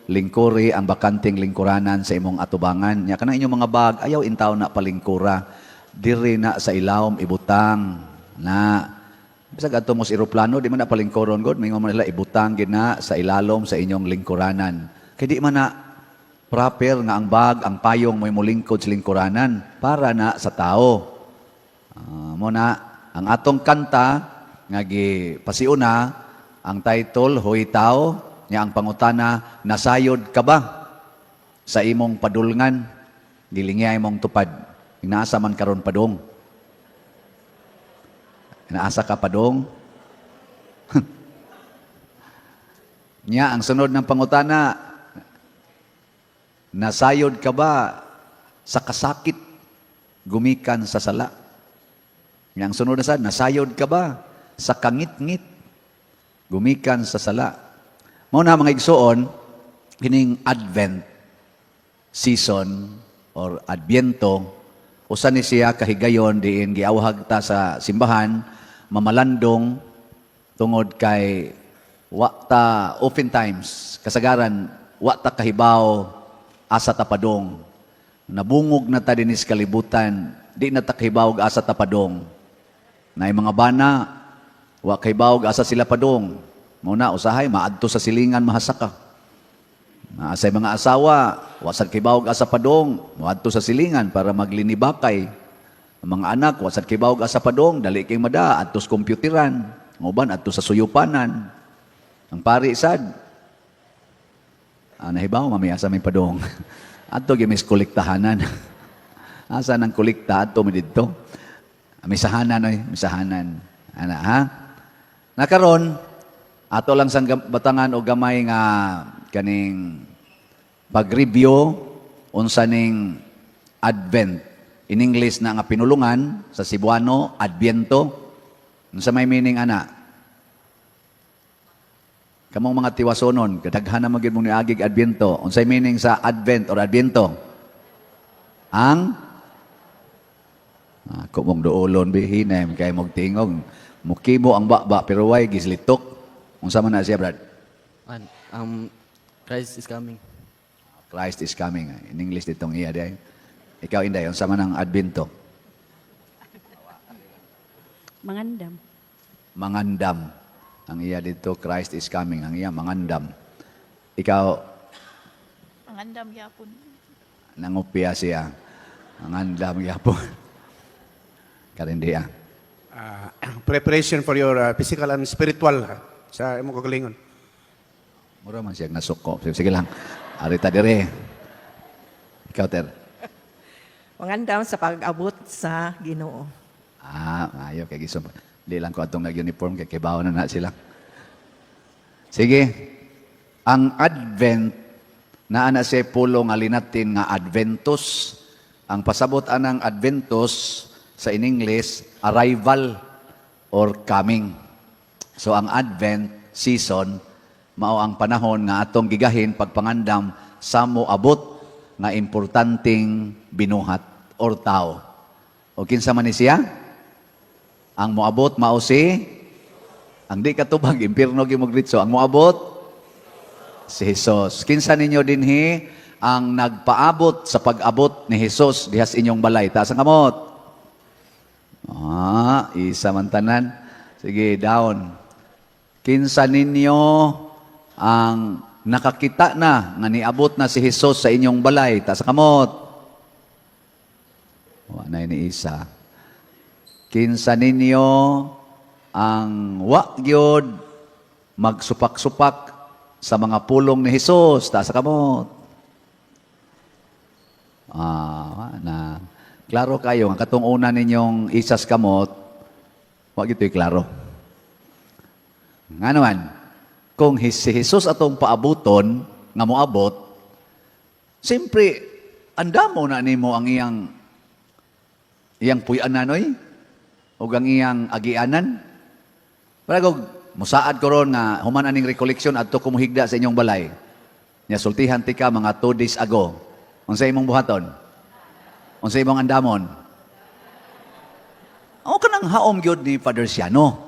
Lingkuri ang bakanteng lingkuranan sa imong atubangan. Nya kanang inyong mga bag, ayaw intaw na palingkura. Diri na sa ilawom ibutang na. Bisag adto mo sa eroplano, di man na palingkuron god, mingon man nila ibutang gid na sa ilalom sa inyong lingkuranan. Kay di man na proper nga ang bag, ang payong mo'y mulingkod sa lingkuranan para na sa tao. Mo na ang atong kanta nga gipasiuna, ang title "Hoy Tao", nya ang pangutana, "Nasayod ka ba sa imong padulngan? Gilingya imong tupad. Inaasa man karon padong? Inaasa ka padong?" Nya ang sunod ng pangutana, "Nasayod ka ba sa kasakit gumikan sa sala?" Nya ang sunod na sad, "Nasayod ka ba sa kangit-ngit gumikan sa sala?" Mao na, mga igsuon, kining Advent season or Adbyento, usa ni siya kahigayon diin giawhag ta sa simbahan mamalandong tungod kay wa ta oftentimes, kasagaran wa ta kahibaw asa ta padong. Nabungog na ta dinis kalibutan, di na ta kahibaw og asa ta padong. Naay mga bana, wa kahibaw og asa sila padong. Mao na usahay maadto sa silingan, mahasaka. Sa mga asawa, wa sad kahibaw og asa padong, moadto sa silingan para maglinibakay. Ang mga anak, wa sad kahibaw og asa padong, dali kay mada, adto sa kompyuteran. Ang uban adto sa suyupanan. Ang pari sad, nahibaw mami asa may padong. Adto gyud mis kolektahanan. Asa nang kolekta, adto mi didto. Misahanan oy, misahanan. Ana ha? Nakaron ato lang sang batangan og gamay nga kaning pag-review unsa ning Advent. In English na nga pinulungan, sa Cebuano, Adbyento. Unsa may meaning ana? Kamong mga tiwasonon, kadaghan na magyud mong niagig Adbyento. Unsay meaning sa Advent or Adbyento? Ang ako mong duolon bihinem kay mong tingog. Mukibo ang baba pero way gislitok. Unsa man na siya, Brad? And, Christ is coming. Christ is coming. In English ditong iya day. Ikaw, Inday, unsa man ang Adbyento? Mangandam. Mangandam. Ang iya dito, Christ is coming. Ang iya, mangandam. Ikaw, Mangandam gyapon. Nangupya siya. Mangandam gyapon. Karindi ah. Preparation for your physical and spiritual sa imong kagalingon. Mura man siya nasuko. Sige lang. Arita dire. Ikaw, Ter. Mangandam sa pag-abot sa Ginoo. Ah, maayo kay gisom. Di lang ko atong nag-uniform kay kibaw na na sila. Sige. Ang Advent naa na siya pulong nga linatin nga Adventus. Ang pasabot anang Adventus sa in English, arrival or coming. So ang Advent season mao ang panahon nga atong gigahin pagpangandam sa moabot nga importanteng binuhat or tao. O kinsa man ni siya? Ang moabot mao si, ang di katubag impierno gyud mo diretso. Ang moabot si Jesus. Kinsa ninyo dinhi ang nagpaabot sa pag-abot ni Jesus diha sa inyong balay? Taas ang kamot. Ah, isa man tanan. Sige, down. Kinsa ninyo ang nakakita na nga niabot na si Jesus sa inyong balay? Taas ang kamot. Wa na ni isa. Kinsa ninyo ang wa gyud magsupak-supak sa mga pulong ni Jesus? Taas ang kamot. Ah, wa na. Klaro kayo ang katong una ninyong isas kamot, wa gyud klaro. Nga naman, kung si Jesus atong paabuton nga moabot, siyempre, andamo na nimo ang iyang iyang puy-anan oy, ug ang iyang agianan. Paragog, musaad ko ron nga human aning recollection adto ko mohigda sa inyong balay. Nya sultihan tika mga 2 days ago. Unsa imong buhaton? Unsa imong andamon? O kanang haom gyud ni Father Siano.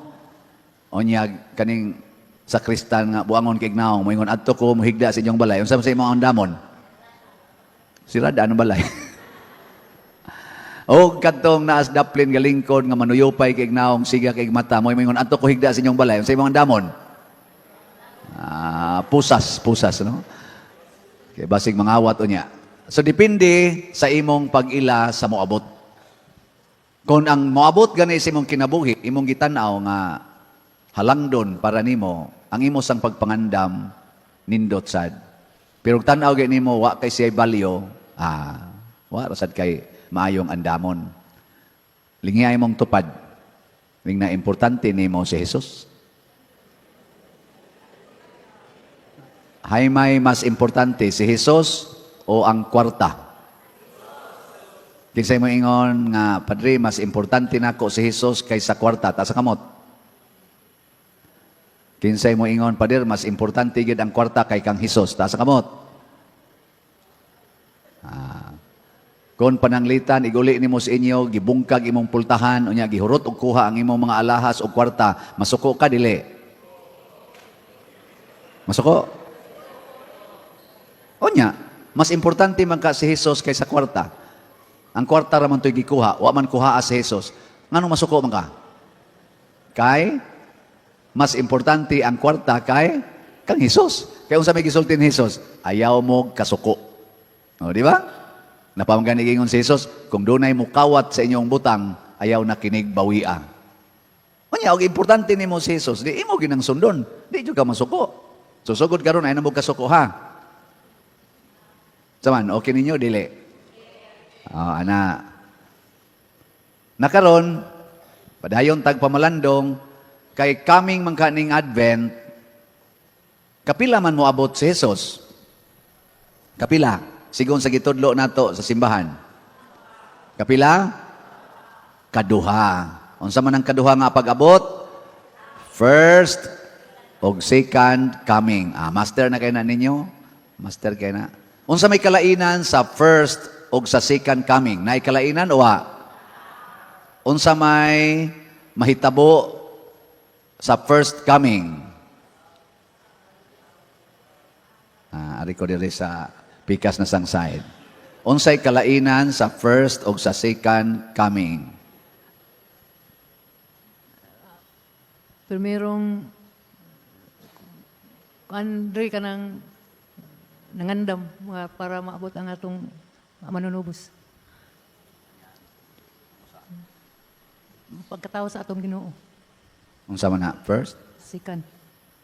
O niya kaning Sakristan nga buangon kay naong, moingon, "Adto ko mohigda sa inyong balay." Unsa man sa imong andamon? Sirada ang balay. O kadtong naas daplin galingkod nga manuyupay kay naong, siga kay mata, mo moingon, "Adto ko higda sa inyong balay." Unsa imong andamon? Ah, pusas, pusas, no? Kay basig mangawat unya. So depende sa imong pag-ila sa moabot. Kung ang moabot gani sa imong kinabuhi, imong gitan-aw nga halangdon para nimo, ang imo sang pagpangandam nindot sad. Pero kung tan-aw gani nimo wa kay siya value, wa ra sad kay maayong andamon. Lingi imong tupad. Ning na importante nimo si Jesus. Hay may mas importante, si Jesus o ang kwarta? Kinsay mo ingon nga, "Padre, mas importante nako si Jesus kaysa kwarta," taas kamot. Kinsay mo ingon, "Pader, mas importante gid ang kwarta kay kang Jesus," taas kamot. Kung pananglitan, iguli nimo sa inyo, gibungkag imong pultahan, unya gihurot og kuha ang imong mga alahas o kwarta, masuko ka, dili? Masuko? Unya, mas importante man ka si Jesus kaysa kwarta. Ang kwarta ra man to'y gikuha, wa man kuhaa si Jesus. Nganong masuko man ka? Kay mas importante ang kwarta kay kang Jesus. Kay unsa may gisulti ni Jesus? "Ayaw mo kasuko." O, di ba? Napamagani ingon si Jesus, "Kung dunay mukawat sa inyong butang, ayaw na kinig bawia." Unya, og importante nimo si Jesus, di imo ginang sundon, di jud ka masuko. Susugod karon ay na mo kasuko, ha. Saman, okay ninyo, dili? Oh, ana. Nakaron, padayon tag pamalandong, kay coming man kaning Advent, kapila man mo abot si Jesus? Kapila, sigon sa gitudlo nato sa simbahan. Kapila? Kaduha. Unsa man ang kaduha nga pag-abot? First og second coming. Ah, master na kay na ninyo? Master kay na. Unsa may kalainan sa first og sa second coming? Naay kalainan o wa? Unsa may mahitabo sa first coming? Ah, ari ko diri sa pikas na sang side. Unsay kalainan sa first og sa second coming? Primerong Andre ka ng nangandam mga para maabot ang atong manunubos. Pagkatao sa atong Ginoo. Unsa man na first? Sikan.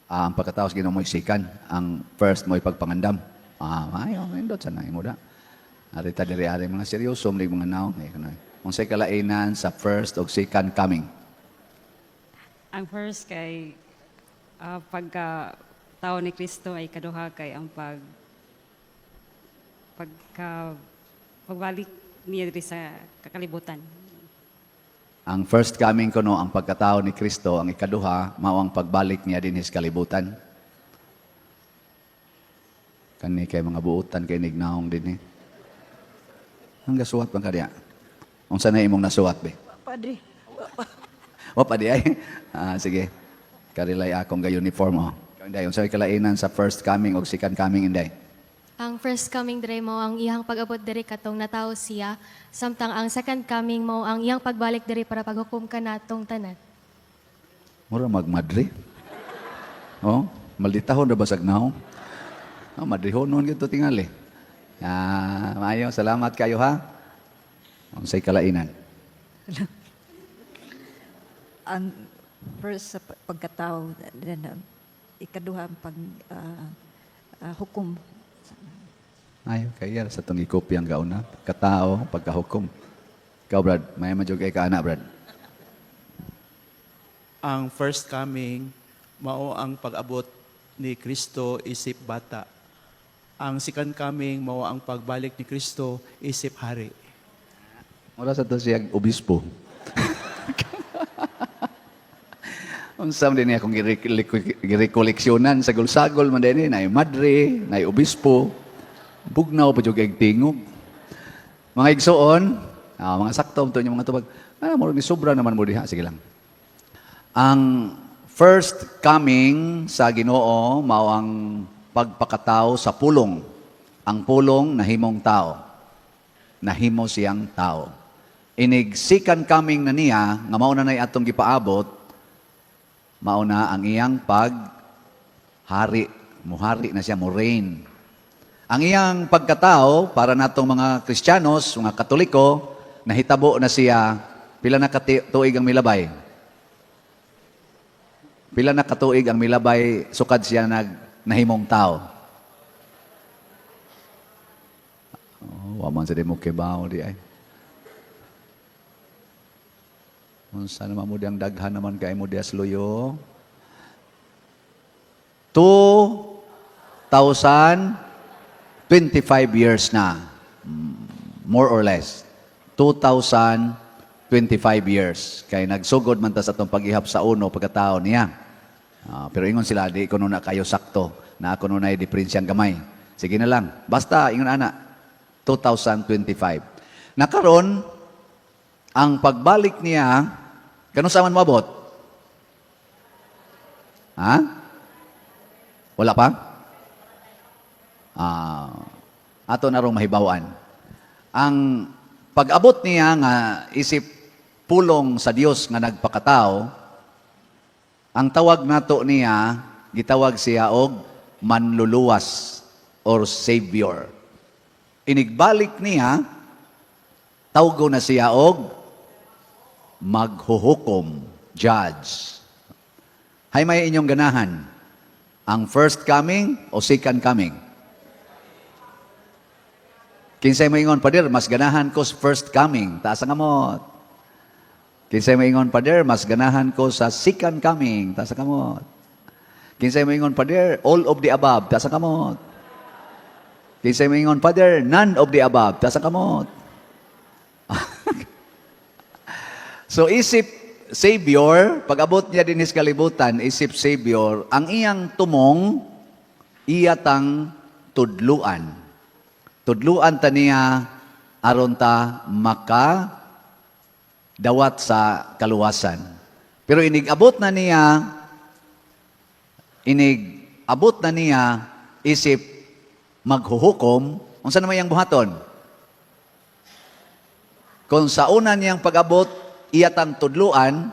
Ah, ang pagkatao sa Ginoo mo'y sikan, ang first mo'y pagpangandam. Ah, ayo, nindot sa na imo da. Ari ta diri, ari mga seryoso mga mga naong eh kanay. Unsay kalainan sa first og second coming? Ang first kay pagka tao ni Kristo ay kaduha kay ang pagka pagbalik niya diri sa kakalibutan. Ang first coming kuno ang pagkatao ni Kristo, ang ikaduha mao ang pagbalik niya dinhi sa kalibutan. Kani kay mga buutan kay nignaong dinhi. Ang gasuwat man kadiya. Unsa na imong nasuwat be? Padre. Wa pa di ay. Ah, sige. Karilay akong ga uniform oh. Inday, unsa may kalainan sa first coming og second coming, inday? Ang first coming diri mo ang iyang pag-abot diri katong natawo siya, samtang ang second coming mo ang iyang pagbalik diri para paghukom kanatong tanan. Mura magmadri. Oh, malditahon ra basag naong. Oh, madrihonon gyud to tingali. Ah, maayo, salamat kayo ha. Unsay kalainan? Ang first sa pagkatao, then ikaduha ang pag hukom. Ayo, kaya sa itong ikopya ang gauna. Pagkatao, pagkahukom. Ikaw, Brad, may madyog kay ka, anak, Brad. Ang first coming mao ang pag-abot ni Kristo isip bata. Ang second coming mao ang pagbalik ni Kristo isip hari. Wala sa to siya obispo. Unsa man din niya akong girekoleksyonan sa gulsagol man din naay madre, naay obispo. Bugnaw pa jud kay tingog. Mga igsoon, mga sakto to mga tubag. Ah, mo ni sobra naman mo diha, sige lang. Ang First coming sa Ginoo mao ang pagpakatao sa Pulong. Ang Pulong nahimong tao. Nahimo siyang tao. Inig second coming na niya, nga mao na nay atong gipaabot, mao na ang iyang paghari. Muhari na siya, mo reign. Ang iyang pagkatao para natong mga Kristiyanos, mga Katoliko, nahitabo na siya. Pila na katuig ang milabay? Pila na katuig ang milabay sukad siya nahimong tao? Oh, wa man sa mo kibaw di ay. Unsa naman mo diyang daghan naman kay mo dias luyo? 2,025 years na. More or less. 2,025 years. Kay nagsugod man ta sa atong pag-ihap sa uno pagkatao niya. Pero ingon sila, di ko na kayo sakto, na ako nunay diferensyang gamay. Sige na lang. Basta, ingon ana, 2025. Nakaron, ang pagbalik niya, kano sa man moabot? Ha? Wala pa? Ato na rong mahibawan. Ang pag-abot niya nga isip Pulong sa Dios nga nagpakatao, ang tawag nato niya, gitawag siya og Manluluwas or Savior. Inigbalik niya, tawgo na siya og Maghuhukom, Judge. Hay may inyong ganahan, ang first coming o second coming? Kinsay moingon, "Pader, mas ganahan ko sa first coming," taas ang kamot. Kinsay moingon, "Pader, mas ganahan ko sa second coming," taas ang kamot. Kinsay moingon, "Pader, all of the above," taas ang kamot. Kinsay moingon, "Pader, none of the above," taas ang kamot. So isip Savior, pag-abot niya din sa kalibutan, isip Savior, ang iyang tumong, iya tang tudluan. Tudluan ta niya aron ta maka dawat sa kaluwasan. Pero inig abot na niya isip maghuhukom, unsa naman iyang buhaton? Kung sa una niyang pag-abot, iya tang tudluan,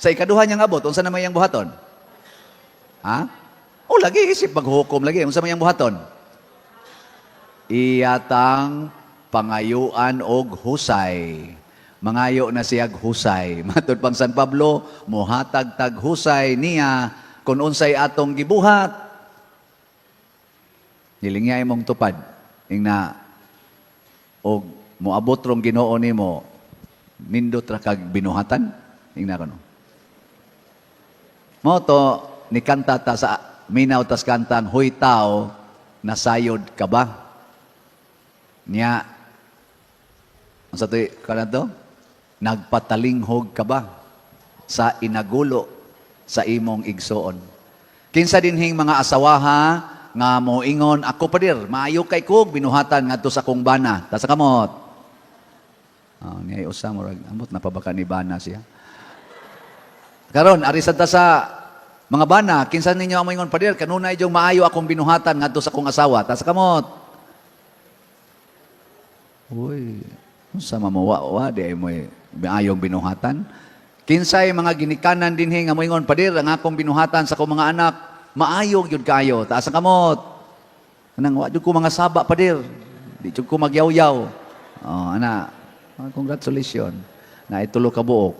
sa ikaduha niyang abot, unsa naman iyang buhaton? Ha? O lagi, isip maghuhukom lagi, unsa man iyang buhaton? Iya tang pangayuan og husay. Mangayo na siyag husay. Matud pang San Pablo, mohatag tag husay niya kung unsay atong gibuhat. Nilingya imong tupad. Ingna og moabot rong Ginoo nimo, nindot ra kag binuhatan. Ingna kuno. Mao to ni kanta ta sa minaw tas kantang "Huy Tao, Nasayod Ka Ba?" Nya, unsa to kana to? Nagpatalinghog ka ba sa inagulo sa imong igsoon? Kinsa dinhing mga asawaha nga moingon, "Ako, pader, maayo kay kog binuhatan ngadto sa akong bana"? Taas kamot. Oh, niya usa, murag amot na pa ni bana siya. Karon ari sad ta sa mga bana, kinsa ninyo ang moingon, "Pader, kanunay jung maayo akong binuhatan ngadto sa akong asawa"? Taas kamot. Uy, unsa man wa di ay mo'y maayong binuhatan? Kinsay mga ginikanan dinhi nga moingon, "Pader, ang akong binuhatan sa akong mga anak, maayo gyud kaayo"? Taas ang kamot. Kanang wa jud ko mga saba, pader. Di jud ko magyawyaw. Oh, ana. Ah, congratulations. Na itulo ka buok.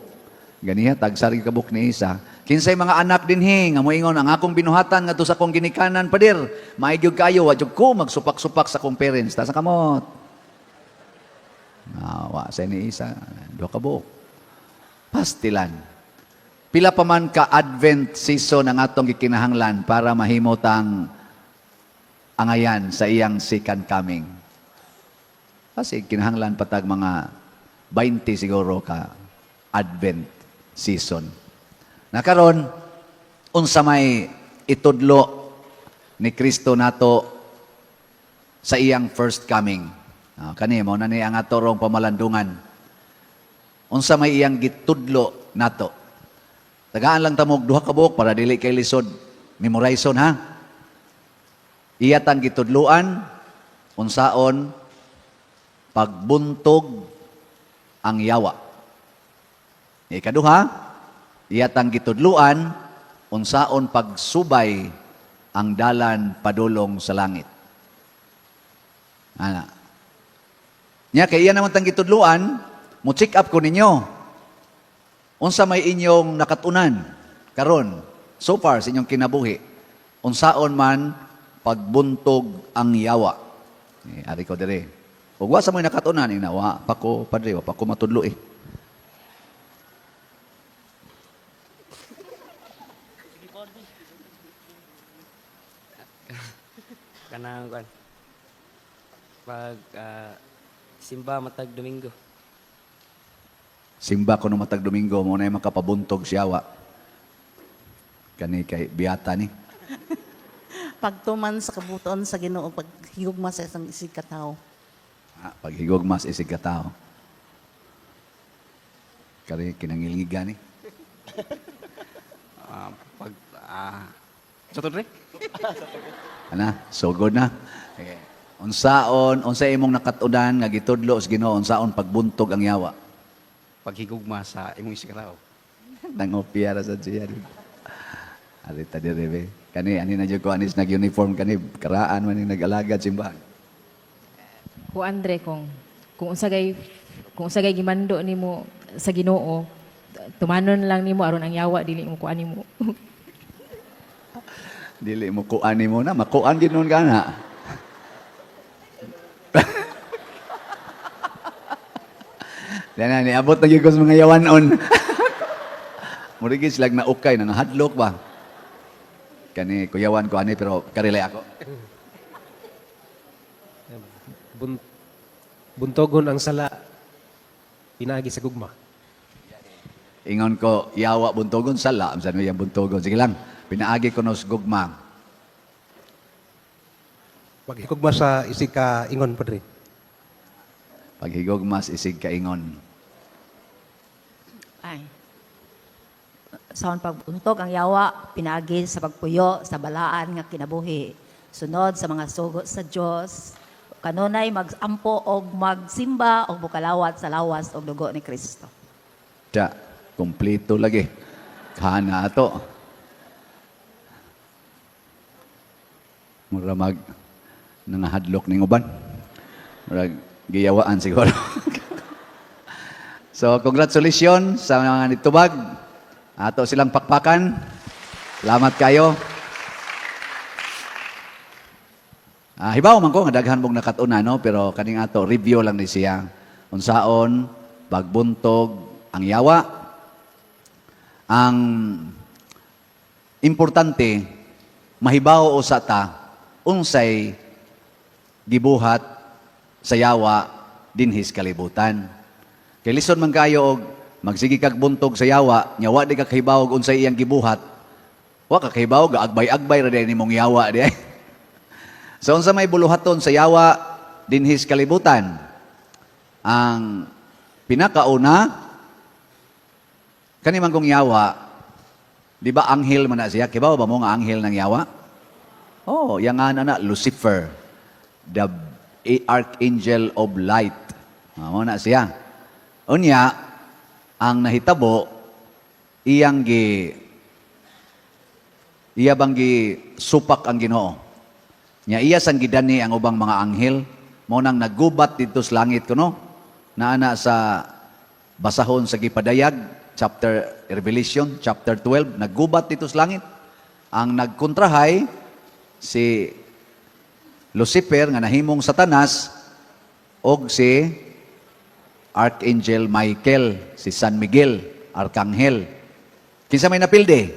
Ganiha tagsari ka buok ni isa. Kinsay mga anak dinhi nga moingon, "Ang akong binuhatan ngadto sa akong ginikanan, pader, maayo gyud kaayo, wa jud ko magsupak-supak sa akong parents"? Taas ang kamot. Ah, wa sa ni isa, duha ka buok. Pastilan. Pila pa man ka Advent season ang atong gikinahanglan para mahimo tang angayan sa iyang second coming? Kasi kinahanglan patag mga 20 siguro ka Advent season. Nakaron, unsa may itudlo ni Kristo nato sa iyang first coming? Ah, kani mo na ni ang atorong pamalandungan. Unsa may iyang gitudlo nato? Tagaan lang ta mo'g duha ka buok para dili kay lisod memorizon, ha. Iya tang gitudluan unsaon pagbuntog ang yawa. Ikaduha, iya tang gitudluan unsaon pagsubay ang dalan padulong sa langit. Ana. Nya kay iya naman tang gitudluan, mo check up ko ninyo. Unsa may inyong nakatunan karon so far sa inyong kinabuhi? Unsaon man pagbuntog ang yawa? Eh, ari ko dire. Ug wa sa mo'y nakatunan, ina, wa pa ko, padre, wa pa ko matudlo eh. Kanang kuan. Pag simba matag Domingo. Simba ko no matag Domingo mo na makapabuntog siya wa. Kani kay biyata ni. Pagtuman sa kabuton sa Ginoo, paghigugma sa isang isig katawo. Ah, paghigugma sa isig katao. Kari kinangiligan ni. Pag sa to? Ana, sugod na. Okay. Unsaon, unsa imong nakatunan nga gitudlo sa Ginoo unsaon pagbuntog ang yawa? Paghigugma sa imong isig katao. Nangopya ra sa siya. Ari ta dire be. Kani ani na jud ko anis nag-uniform kani karaan man ning nag-alagad simbahan. Ko Andre, kung unsa gay gimando nimo sa Ginoo, tumanon lang nimo aron ang yawa dili mo kuan nimo. Dili mo kuan nimo na, makuan gid nun ka na. Dana niabot na gyud ko sa mga yawanon. Murigi sila na ukay nang hadlok ba. Kani kuyawan ko ani pero karilay ako. Buntogon ang sala pinaagi sa gugma. Ingon ko, yawa buntogon sala, unsa man yang buntogon. Sige lang, pinaagi ko nos gugma. Paghigugma sa isig ka ingon, padre. Paghigugma sa isig kaingon. Ay. Sa pagbuntog ang yawa, pinagi sa pagpuyo sa balaan nga kinabuhi. Sunod sa mga sugo sa Dios, kanunay magampo og magsimba og bukalawat sa lawas og dugo ni Kristo. Da, kompleto lagi. Kana ato. Mura mag nangahadlok ning uban. Murag giyawaan siguro. So, congratulations sa mga nitubag. Ato silang pakpakan. Salamat kayo. Hibaw man ko nga daghan mong nakat-unan, no, pero kaning ato review lang ni siya. Unsaon pagbuntog ang yawa. Ang importante mahibaw usa ta unsay gibuhat sa yawa dinhis kalibutan. Kay lisod man kayo og magsige kag buntog sa yawa, nya wa di ka kahibaw og unsay iyang gibuhat. Wa ka kahibaw gaagbay-agbay ra diay nimong yawa di ay. So unsa may buluhaton sa yawa dinhis kalibutan? Ang pinakauna kani man kong yawa, di ba anghel man na siya? Kibaw ba mo nga anghel ng yawa? Oh, yang nga na Lucifer, the archangel of light. Mao na siya. Unya, ang nahitabo iya bang gi supak ang Ginoo. Nya iya sang gidani ang ubang mga anghel, mao nang naggubat didto sa langit kuno. Naa na sa basahon sa gipadayag, chapter Revelation chapter 12, naggubat didto sa langit. Ang nagkontrahay si Lucifer nga nahimong Satanas og si Archangel Michael, si San Miguel, Arkanghel. Kinsa may napildi?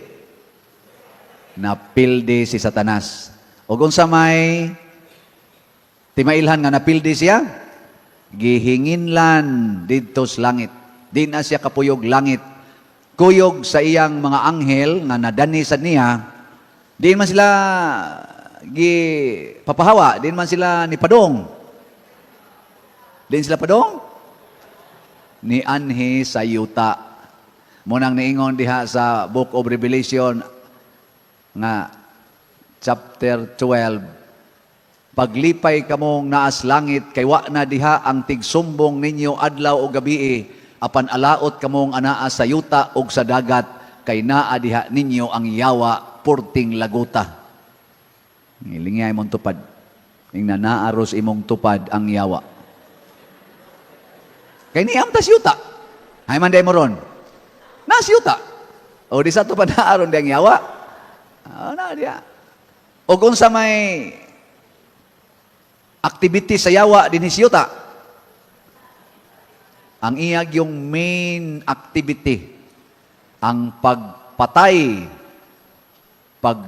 Napildi si Satanas. Og unsa may timailhan nga napildi siya? Gihinginlan didto sa langit. Di na siya kapuyog langit. Kuyog sa iyang mga anghel nga nadani sa niya, di man sila gi papahawa, di man sila ni padong. Di sila padong? Ni anhi sa yuta. Munang niingon diha sa Book of Revelation nga chapter 12, "Paglipay kamong naas langit kay wa na diha ang tigsumbong ninyo adlaw o gabi, apan alaot kamong anaa sa yuta ug sa dagat kay naa diha ninyo ang yawa purting laguta." Ngilingay imong tupad. Ingna naaros imong tupad ang yawa. Kay niam tas yuta. Hay man day mo ron. Nas yuta. O di sa tupad naaron di ang yawa. O na diya. O kung sa may activity sa yawa dinhi sa yuta, ang iyag yung main activity, ang pagpatay, pag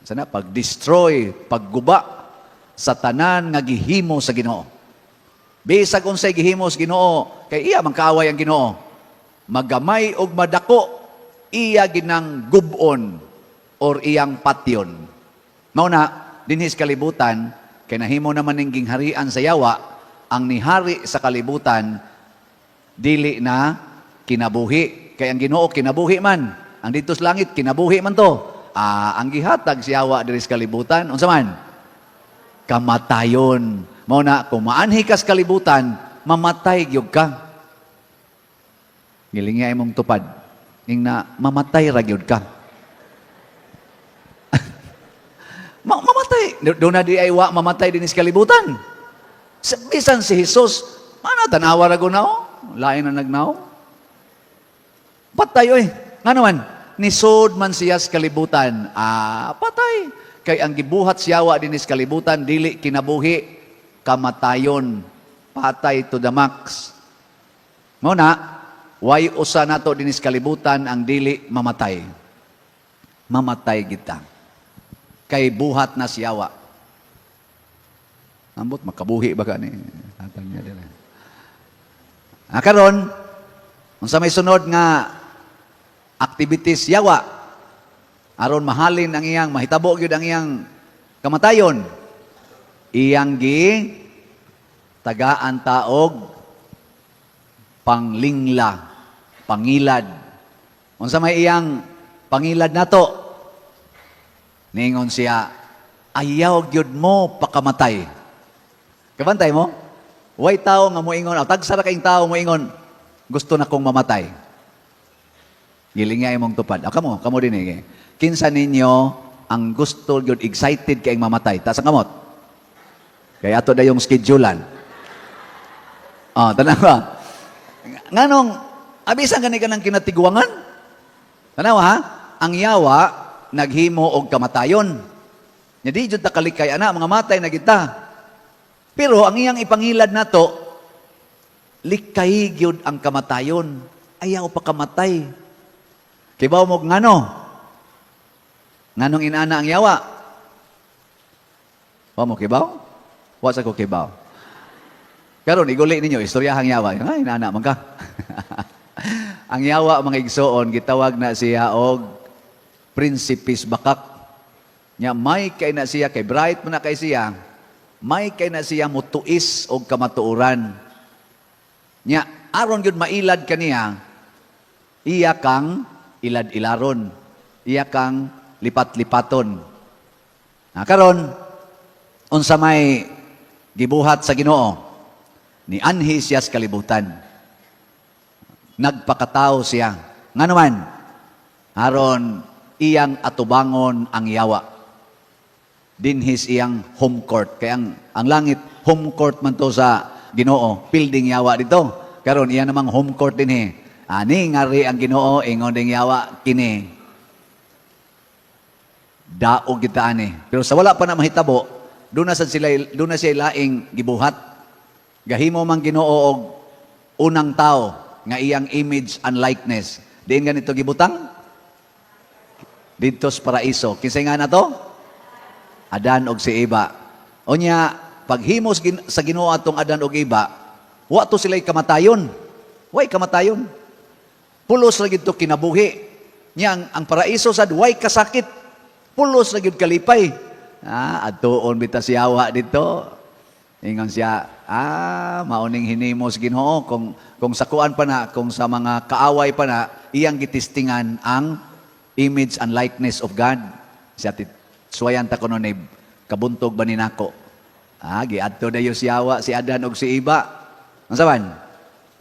sana pag-destroy, pagguba sa tanan nga gihimo sa Ginoo. Bisag unsay gihimo sa Ginoo, kay iya man kaaway ang Ginoo. Magamay og madako, iya ginang gubon or iyang patyon. Mao na dinhi sa kalibutan kay nahimo naman ning gingharian sa yawa, ang nihari sa kalibutan dili na kinabuhi. Kay ang Ginoo kinabuhi man. Ang dito sa langit kinabuhi man to. Ah, ang gihatag sa yawa diri sa kalibutan unsa man? Kamatayon. Mao na kung maanhi ka sa kalibutan, mamatay gyud ka. Gilingi imong tupad. Ingna mamatay ra gyud ka. Mamatay. Doon na di ay wa mamatay din sa kalibutan. Bisan si Jesus, mana tanawa ra gud na. Lain na nagnao. Patay oy. Nga naman, nisod man siya sa kalibutan. Ah, patay. Kay ang gibuhat siya wa din sa kalibutan, dili kinabuhi, kamatayon. Patay to the max. Mao na, way usa nato dinhi sa kalibutan ang dili mamatay. Mamatay kita. Kay buhat na siyawa. Ambot, makabuhi ba ka ni? Atang niya dila. Ah, karon, unsa may sunod nga activities yawa aron mahalin ang iyang mahitabo gyud ang iyang kamatayon, iyang gi tagaan taog panglingla, pangilad. Unsa may iyang pangilad nato? Ningon siya, "Ayaw gyud mo pakamatay." Kabantay mo? Way tao nga moingon, o tagsa ra kayong tao moingon, "Gusto na kong mamatay." Gilinga imong tupad. O, kamo, kamo din eh. Kinsa ninyo ang gusto gyud, excited kayong mamatay? Taas ang kamot. Kaya ato na yung schedulean. Oh, tanawa. Nganong, abisan gani ka ng kinatiguangan? Tanawa ha? Ang yawa, naghimo og kamatayon. Nya di jud ta kalikay ana, mga matay na kita. Pero ang iyang ipangilad nato, likay gyud ang kamatayon. Ayaw pa kamatay. Kibaw mo ngano? Nganong inana ang yawa? Wa mo kibaw? Wa sa ko kibaw. Karon iguli ninyo istoryahang yawa. Ay, inana man ka. Ang yawa, mga igsoon, gitawag na siya og Prinsipis Bakak. Nya may kay na siya, kay bright mo na kay siya, may kay na siya mutuis og kamatuoran. Nya aron gyud mailad kaniya, iya kang ilad-ilaron. Iya kang lipat-lipaton. Na karon unsa may gibuhat sa Ginoo? Ni anhi siya sa kalibutan. Nagpakatao siya. Ngano man? Aron iyang atubangon ang yawa. Dinhis iyang home court. Kaya ang langit, home court man to sa Ginoo. Building yawa dito. Karon iya namang home court dinhi. Ani ngari ang Ginoo, ingon ding yawa kini. Daog kita ani. Pero sa wala pa na mahitabo, doon na siya laing gibuhat. Gahimo man Ginoo og unang tao nga iyang image and likeness. Diin ganito gibutang? Didto sa paraiso. Kinsay nga na to? Adan og si Eva. Unya, paghimos sa Ginoo atong Adan og Eva, wa to sila'y kamatayon. Way kamatayon. Pulos ra gyud to kinabuhi. Nya ang paraiso sad way kasakit. Pulos ra gyud kalipay. Ah, adtuon bita siyawa dito. Ingon siya, mauning hinimos Ginoo kung sa kuan pa na, kung sa mga kaaway pa na, iyang gitistingan ang image and likeness of God. Siya suwayan ta kuno ni kabuntog ba ni nako. Giadto dayo si yawa si Adan og si Iba. Unsa man?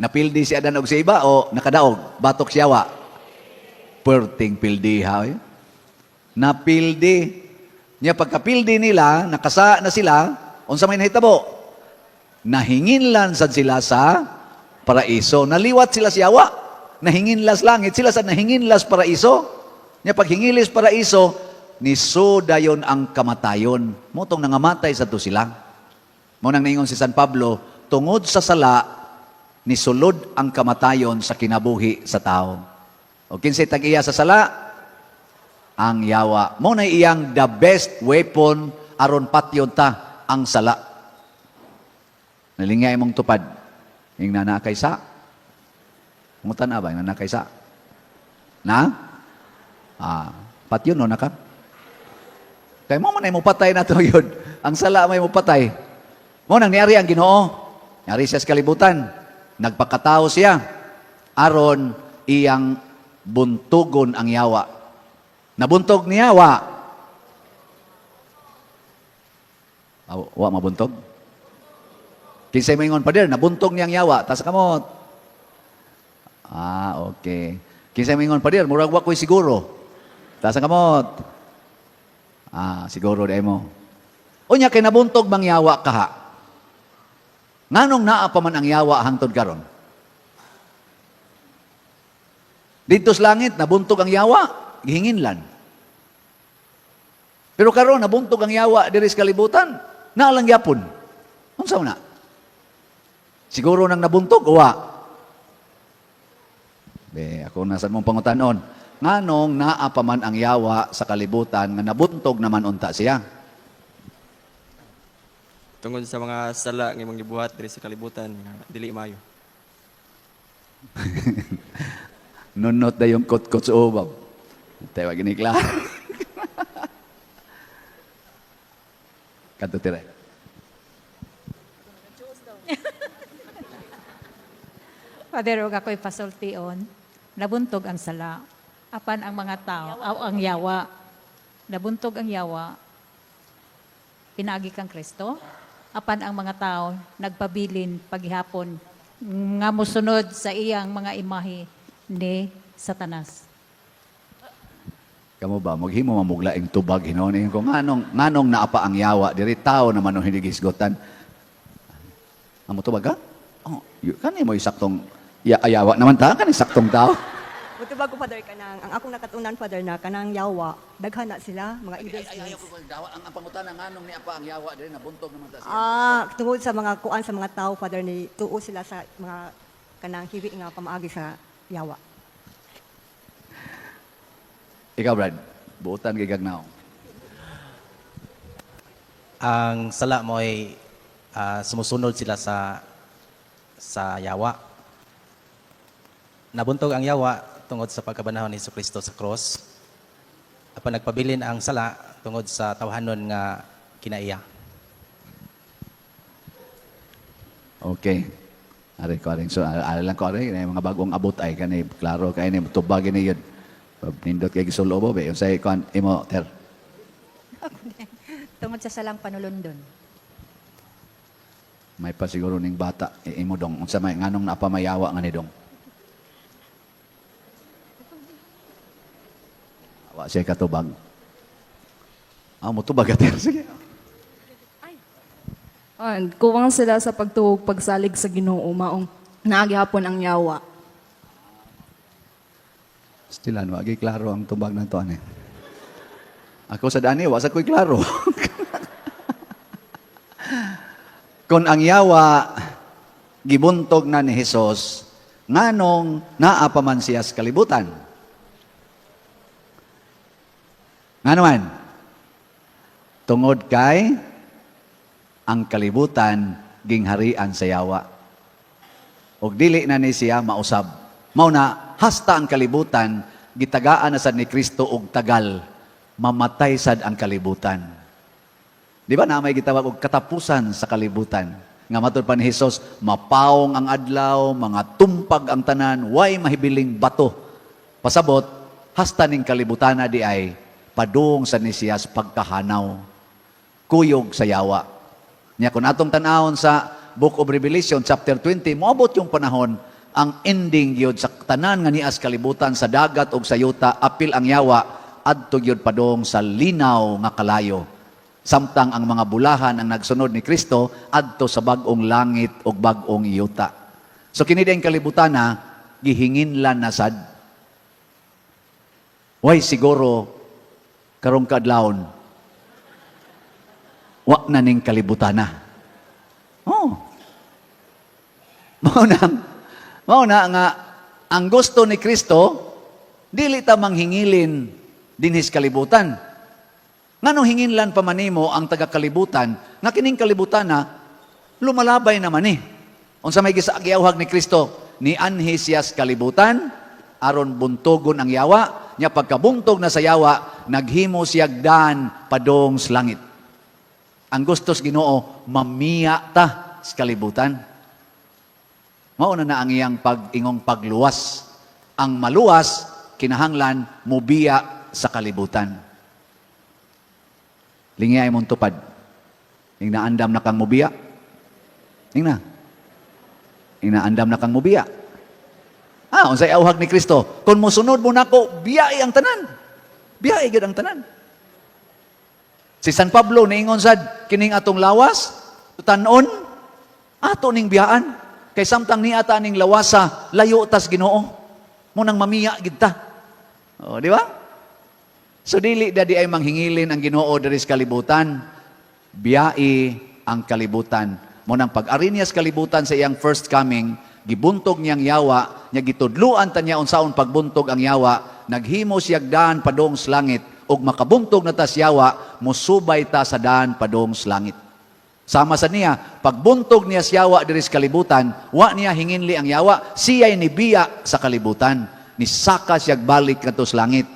Napildi si Adan og si Iba o nakadaog batok si yawa? Perting pildi ha. Oy. Napildi. Nya pagkapildi nila, nakasa na sila, unsa may nahitabo? Nahinginlan sad sila sa paraiso. Naliwat sila sa yawa. Nahinginlas langit sila sa nahinginlas paraiso. Nya paghingilis paraiso, nisudayon ang kamatayon. Motong nangamatay sa to sila. Mao nang niingon si San Pablo, tungod sa sala, nisulod ang kamatayon sa kinabuhi sa tao. O kinsay tag-iya sa sala? Ang yawa. Mao na iyang the best weapon aron patyon ta ang sala. Nalingya imong tupad. Ing nana kay sa. Ngutan ba ing nana kay sa? Na? Patyon no na ka? Kay mo man ay mopatay na to yun. Ang sala may mopatay. Mo nang niari ang Ginoo. Niari siya sa kalibutan. Nagpakatao siya. Aron iyang buntugon ang yawa. Nabuntog niya, wa. Wa mabuntog? Kinsay maingon pader, nabuntog niyang yawa. Tas kamot. Okay. Kinsay maingon pader, murag wa ko'y siguro. Tas kamot. Siguro di mo. Unya kay nabuntog mang yawa kaha. Nganong naa pa man ang yawa hangtod karon? Dito sa langit nabuntog ang yawa, gihinginlan. Pero karon nabuntog ang yawa diri sa kalibutan, naa lang gyapon. Unsa man na? Siguro nang nabuntog o wa? Be, ako na sa mong pangutanon. Nganong naa pa man ang yawa sa kalibutan nga nabuntog naman unta siya? Tungod sa mga sala nga imong gibuhat diri sa kalibutan nga dili maayo. Nunot na yung kot-kot sa ubab. Tayo gini klaro. Kadto tire. Father, og ako'y pasultion, nabuntog ang sala. Apan ang mga tao, aw ang yawa. Nabuntog ang yawa, pinaagi kang Kristo. Apan ang mga tao, nagpabilin paghihapon, nga mosunod sa iyang mga imahe ni Satanas. Kamo ba, maghimo mamuglaing tubag hinoon ko nganong naapa ang yawa diri tao naman ang hindi gisgotan. Amo tubag ka? Oh, kani mo saktong ayawa naman ta kani saktong tao. Mutubag ko, Father, kanang ang akong nakatunan, Father, na kanang yawa, daghan na sila, mga evil spirits. Ko dawa ang pangutana nganong ni apa ang yawa diri nabuntog naman ta siya. Tungod sa mga kuan sa mga tao, Father, ni tuo sila sa mga kanang hiwi nga pamaagi sa yawa. Ikaw, Brad, buotan kay gagnaw. Ang sala mo ay sumusunod sila sa yawa. Nabuntog ang yawa tungod sa pagkabanhaw ni Jesucristo sa cross. Apan nagpabilin ang sala tungod sa tawhanon nga kinaiya. Okay. Ari ko aring so ari lang ko ari kini mga bagong abot ay kani klaro kay ni tubag ni yun. Nindot kay gisulobo be unsay kuan imo ter. Tungod sa salang panulundon. May pa siguro ning bata imo dong unsa may nganong naapamayawa nga ni dong. Wa siya katubag. Mo tubag ater sige. And kuwang sila sa pagtuog pagsalig sa Ginoo maong naagihapon ang yawa. Still ano, agi klaro ang tubag na to ani. Ako sa dani wa sa ko'y klaro. Kung ang yawa gibuntog na ni Hesus, nganong naa pa man siya sa kalibutan? Ngano man? Tungod kay ang kalibutan gingharian sa yawa. Og dili na ni siya mausab. Mao na hasta ang kalibutan gitagaan na sad ni Kristo og tagal, mamatay sad ang kalibutan. Di ba na may gitawag og katapusan sa kalibutan? Nga matud pa ni Hesus, mapaong ang adlaw, mga tumpag ang tanan, way mahibiling bato. Pasabot, hasta ning kalibutana di ay padung sa ni siyas pagkahanaw. Kuyog sa yawa. Nya kung atong tan-awon sa Book of Revelation chapter 20, moabot yung panahon ang ending gyud sa tanan nga nias kalibutan sa dagat ug sa yuta, apil ang yawa adto gyud padong sa linaw nga kalayo. Samtang ang mga bulahan ang nagsunod ni Kristo adto sa bag-ong langit ug bag-ong yuta. So kini diyang kalibutan na gihinginlan na sad. Way siguro karong kaadlawon wa na ning kalibutan na. Oh. Mao na nga ang gusto ni Kristo dili ta manghingilin dinhis kalibutan. Nganong hinginlan pa man nimo ang taga-kalibutan nga kining kalibutan na lumalabay naman ni? Unsa may giawhag ni Kristo, ni anhi siya sa kalibutan aron buntogon ang yawa, nya pagkabuntog na sa yawa, naghimo siyag daan padong sa langit. Ang gusto sa Ginoo, mamiya ta sa kalibutan. Mao na na ang iyang pag-ingong pagluwas. Ang maluwas, kinahanglan mubiya sa kalibutan. Lingiyay mong tupad. Ing naandam na kang mubiya. Ing na. Ing naandam na kang mubiya. Ah, unsay awhag ni Kristo? Kung mosunod mo nako, biyai ang tanan. Biyai gyud ang tanan. Si San Pablo niingon sad kining atong lawas, tanon ato ning biyaan. Kay samtang niata ning lawasa, layo tas Ginoo. Mo nang mamiya gid ta. Oh, di ba? So dili dadi ay manghingilin ang Ginoo diri sa kalibutan. Biyai ang kalibutan. Mo nang pag-ari niya sa kalibutan sa iyang first coming, gibuntog niyang yawa, nya gitudluan ta niya unsaon pagbuntog ang yawa, naghimo siyag daan padong sa langit, ug makabuntog na tas yawa, musubay ta sa daan padong sa langit. Sama sa niya, pagbuntog niya sa yawa diri sa kalibutan, wa niya hinginli ang yawa, siya'y nibiya sa kalibutan. Nisaka siyag balik kadto sa langit.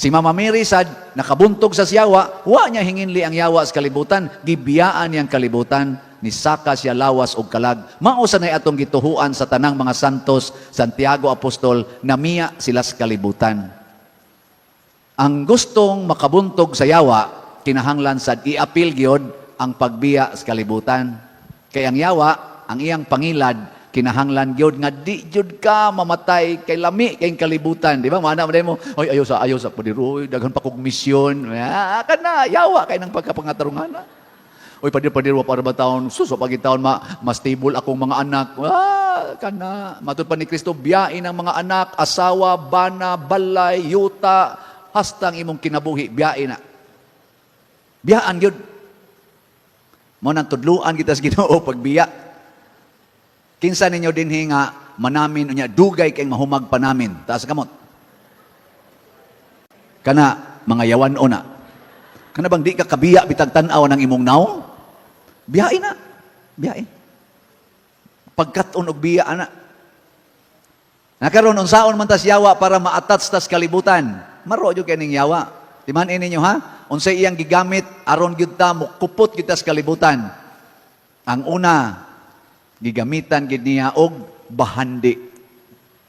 Si Mama Mary sad nakabuntog sa siyawa, wa niya hinginli ang yawa sa kalibutan, gibiyaan niyang kalibutan, nisaka siya lawas og kalag. Mao sa nay atong gituhuan sa tanang mga santos, Santiago Apostol, namiya sila sa kalibutan. Ang gustong makabuntog sa yawa, kinahanglan sad iapil gyud ang pagbiya sa kalibutan. Kay ang yawa, ang iyang pangilad, kinahanglan gyud nga di gyud ka mamatay kay lami kay kalibutan, di ba? Mana man mo, "Oy, ayaw sa pader, oy, daghan pa kog misyon." Ah, kana yawa kay nang pagkapangatarungan. "Oy, pader, pader, wa para ba taon suso pag taon ma, mas stable akong mga anak." Ah, kana matud pa ni Kristo, biyain ang mga anak, asawa, bana, balay, yuta, hasta ang imong kinabuhi, biyain na. Biyaan gyud. Mo nang tudluan kita sa Ginoo pagbiya. Kinsa ninyo dinhi nga manamin unya dugay kay mahumag pa namin? Taas kamot. Kana mga yawan na. Kana bang di ka kabiya bitag tan-aw ng imong naong? Biyain na. Biyain. Pagkat-on og biya ana. Nakaron unsaon man tas yawa para ma-attach tas kalibutan? Maro jud kay ning yawa. Timan-i ninyo ha. Unsay iyang gigamit aron gyud ta mukupot gyud tas kalibutan? Ang una, gigamitan gid niya og bahandi.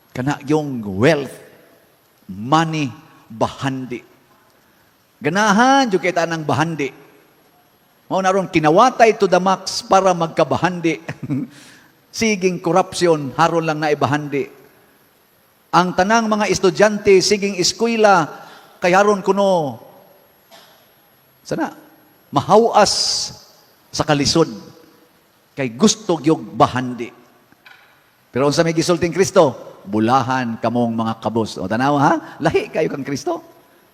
Kana yung wealth, money, bahandi. Ganahan jud kay ta ng bahandi. Mao na ron kinawatay to the max para magkabahandi. Siging corruption, haron lang na ibahandi. Ang tanang mga estudyante, siging eskwela, kay haron kuno, sana, mahawas sa kalisod, kay gusto gyud bahandi. Pero unsa may gisulting Kristo? "Bulahan kamong mga kabos." O tanawa ha, lahi kayo kang Kristo.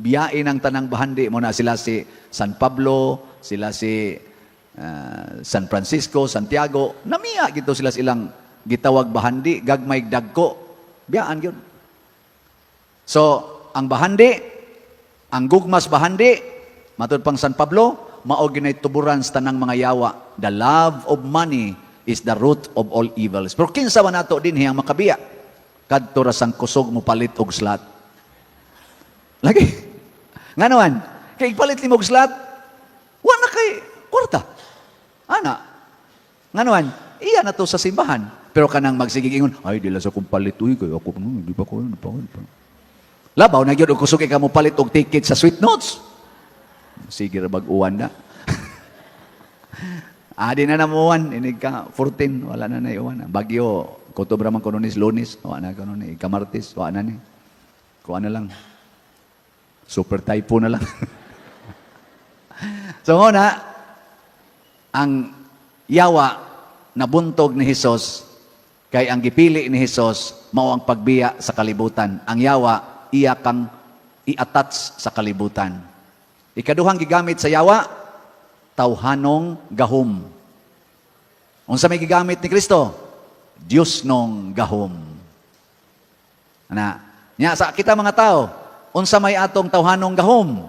Biyain ang tanang bahandi mo na sila si San Pablo, sila si San Francisco, Santiago, namiya gito sila silang gitawag bahandi, gagmay dagko, biyaan gyud. So, ang bahandi, ang gugmas bahandi, matud pang San Pablo, mao ginay tuburan sa tanang mga yawa. The love of money is the root of all evils. Pero kinsa man nato dinhi ang makabiya? Kadto ra sang kusog mo palit og slot. Lagi. Nga naman, kay palit nimo og slot, wa na kay Kwarta. Ana. Nganuan, iya na to sa simbahan. Pero kanang magsigig ingon, "Ay, di lang sa kong palit, uy, kay ako, di pa ko, di pa ko, di pa." Labaw na gyud og kusog ka mo palit og ticket sa Sweet Notes. Sige ra bag-uwan na. Ah, di na namuan, inig ka 14, wala na na iuwan. Bagyo, kutob ra man kuno ni Lunes, wala na kuno ni Kamartes, wala na ni. Kuha na lang. Super typhoon na lang. So mao na, ang yawa nabuntog ni Hesus kay ang gipili ni Hesus mao ang pagbiya sa kalibutan. Ang yawa iya kang i-attach sa kalibutan. Ikaduhang gigamit sa yawa, tawhanong gahom. Unsa may gigamit ni Kristo? Diyos nong gahom. Ana, nya sa kita mga tao, unsa may atong tawhanong gahom?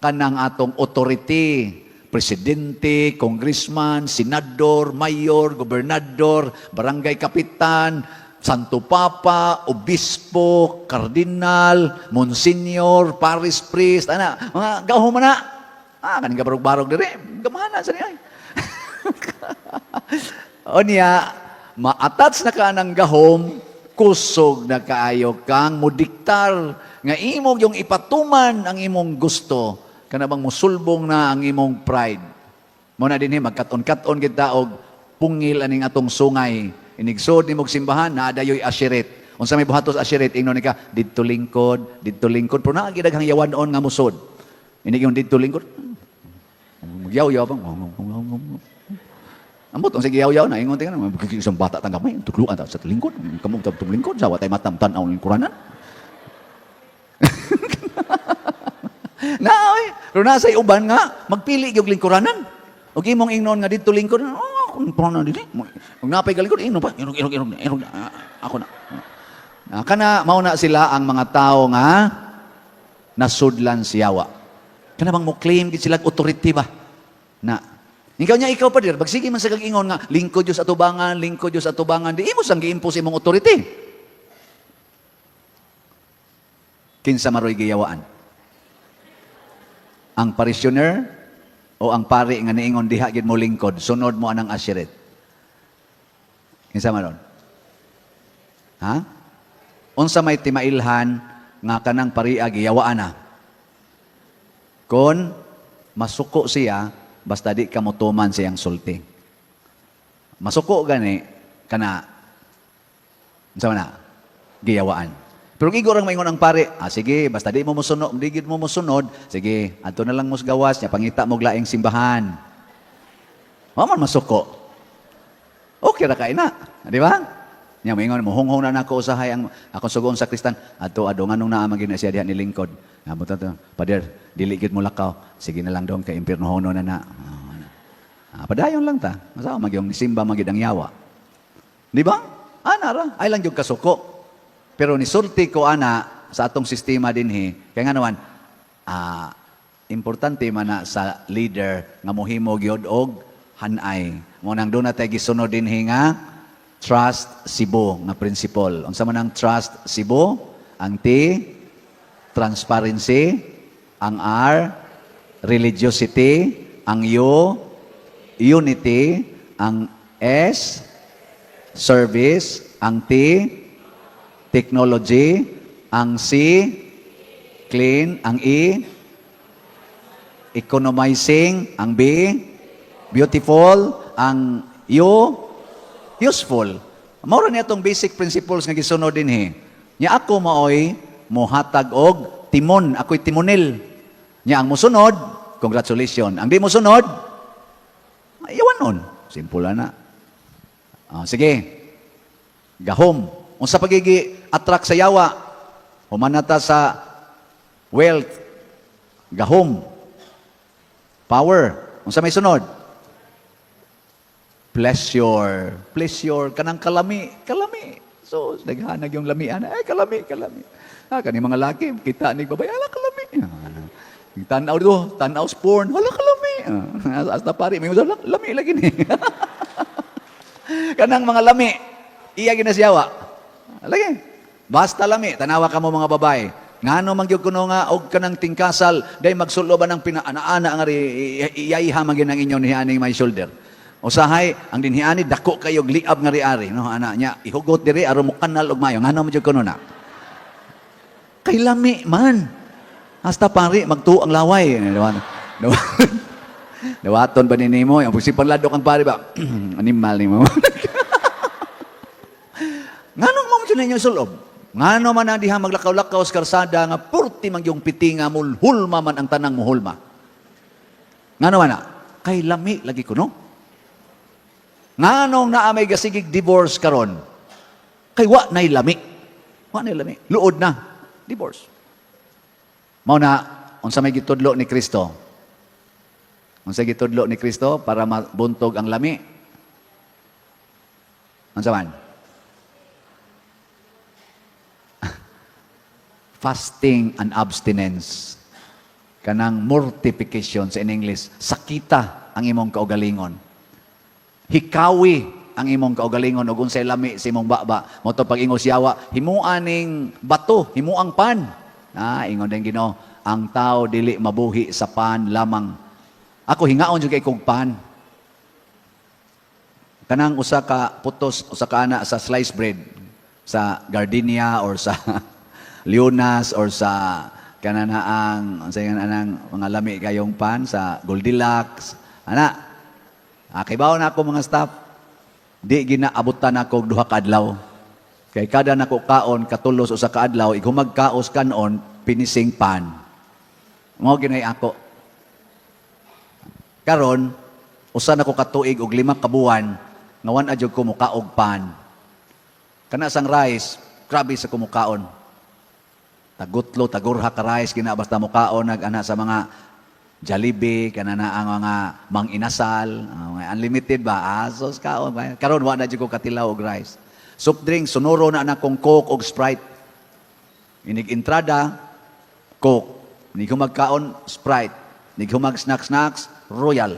Kanang atong authority, presidente, congressman, senador, mayor, gobernador, barangay kapitan, Santo Papa, obispo, kardinal, monsignor, parish priest, ana, mga gahom na. Ah, kaning kabarog-barog dire, gamana sa niya. O niya, ma-attach na ka ng gahom, kusog na kaayo kang mudiktar nga imong yung ipatuman ang imong gusto, kana bang musulbong na ang imong pride. Mao na dinhi magkat-on-kat-on kita og pungil aning atong sungay. Inigsod nimog simbahan, naa dayoy usherette. Unsa may buhatos usherette, ingnon ni ka, didto lingkod, didto lingkod, pero naa gyud daghang yawan-on nga musod. Inig yung didto lingkod, magyaw-yaw pa. Ambot, ang sige yaw-yaw na, ingon tingnan, isang bata tang gamay, tukluan ta sa lingkod, kamong ta lingkod, sa watay matam tan-aw lingkuranan. Na, oy, pero nasa uban nga, magpili yung lingkuranan. Og imong ingnon nga didto lingkod, oh, akong lingkuranan dinhi. Og napay ka lingkod, ingnon pa, irog, irog, irog, irog, ah, ako na. Na, kana, mao na sila ang mga tao nga nasudlan siyawa. Kana bang mo claim gid sila authority ba? Na, ikaw niya, ikaw pa dir, bagsige man sa kag ingon nga, lingkod Diyos atubangan, lingkod Diyos atubangan, di imo sang giimpose imong authority. Kinsa maroy giyawaan? Ang parishioner o ang pari nga niingon diha gid mo lingkod, sunod mo anang usherette? Kinsa maron? Ha? Unsa may timailhan nga kanang pariya giyawaan na? Kon masuko siya, basta di ka motuman siyang sulti. Masuko gani kana unsa man na? Giyawaan. Pero kung igor ang maingon ang pare, ah, sige, basta di mo mosunod, di gid mo mosunod, sige, adto na lang mos gawas, nya pangita mo laing simbahan. Wa man masuko. Okay ra kay na, di ba? Nya maingon mo hunghong na nako usahay ang akong sugoon sa kristan, adto ado nganong naa man gid na siya diha ni lingkod. Nabot to, pader, dili gid mo lakaw. Sige na lang dong kay impiernohono na na. Ah, padayon lang ta. Masawa magyong simba magid ang yawa. Di ba? Ana ra, ay lang gyud kasuko. Pero nisulti ko ana sa atong sistema dinhi, kay nga naman, importante man na sa leader nga mohimo gyud og hanay. Mo nang doon na tayo gisunod dinhi nga Trust Cebu nga principle. Unsa man ang Trust Cebu? Ang T, transparency, ang R, religiosity, ang U, unity, ang S, service, ang T, technology, ang C, clean, ang E, economizing, ang B, beautiful, ang U, useful. Mao ra niya itong basic principles nga gisunod dinhi. Nya ako maoy mohatag og timon, ako'y timonil. Nya ang mosunod, congratulations. Ang di mosunod, ayawan nun. Simple na. Ah, sige. Gahom. Unsa pagigi attract sa yawa? Humanata sa wealth, gahom, power. Unsa may sunod? Pleasure. Pleasure. Kanang kalami. Kalami. So, naghanag yung lamian. Ay, kalami, kalami. Ah, kani mga laki, kita ni babay, ala, kalami. Ah, tanaw do, tanaw porn, wala kalami. Ah, hasta pari, may wala, lami lagi ni. Kanang mga lami, iya ginasiyawa. Lagi. Basta lami, tanawa ka mo mga babae. Ngano man gyud kuno nga og kanang tingkasal day magsuloban ang pinaana-ana nga iyayha man gyud ang inyo nianing may shoulder. Usahay ang dinhiani dako kayo og liab nga riari, no, ana nya ihugot diri aron mo kanal og mayo. Ngano man gyud kuno na? Kay lami man. Hasta pari magtuo ang laway. Dawaton ba ni nimo? Ang pagsipanladok ang pari ba? Animal nimo. Ngano mo man ninyo sulob? Ngano man ang diha maglakaw-lakaw sa karsada nga purti man yung piti nga mulhulma man ang tanang muhulma. Ngano man na? Kay lami lagi ko, no? Nganong naa may gasigig divorce karon? Kay wa nay lami. Wa nay lami. Luod na. Divorce. Mao na unsa may gitudlo ni Kristo? Unsa gitudlo ni Kristo para mabuntog ang lami? Unsa man? Fasting and abstinence. Kanang mortification sa in English. Sakita ang imong kaugalingon. Hikawi ang imong kaugalingon ug unsay lami sa imong baba. Mao to pag-ingos yawa, himuan ning bato, himuang pan. Ah, ingon din Ginoo, ang tao dili mabuhi sa pan lamang. Ako hingaon jud kay kog pan. Kanang usa ka putos, usa ka ana sa sliced bread sa Gardenia or sa Leonas or sa kananaang unsay anang mga lami kayong pan sa Goldilocks. Ana, kay bawo na ako mga staff, di ginaabutan ako og duha ka adlaw. Kay kada nako kaon katulos usa ka adlaw, igumag kaos kanon pinising pan. Mao ginay ako. Karon usa nako ka tuig og 5 ka buwan nga wan adyo ko mukaog pan. Kana sang rice, grabe sa kumukaon. Tagutlo, tagurha ka rice gina basta mukaon nag ana sa mga Jollibee, kana na ang mga Mang Inasal, mga unlimited ba? Asos kaon. Karon wa na jud ko katilaw og rice. Soft drink, sunuro na na kong Coke og Sprite. Inig entrada, Coke. Inig humagkaon, Sprite. Inig humag snacks snacks, Royal.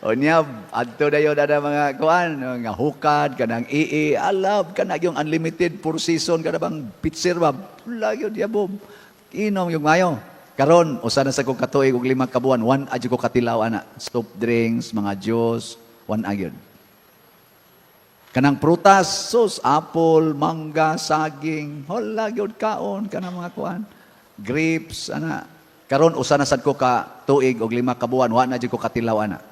O niya, adto na yun na mga kuan, mga hukad, kanang ii, alab, kanang yung unlimited four season, kana bang pizzer ba? Wala yun, yabom. Inom yung mayo. Karon, usa na sa kong katuig og 5 ka buwan, one adyo ko katilaw ana. Soft drinks, mga juice, one agyon. Kanang prutas, sus, apple, mangga, saging, hala gyud kaon kanang mga kuan. Grapes ana. Karon usa na sad ko ka tuig og 5 ka buwan, wa na jud ko katilaw ana.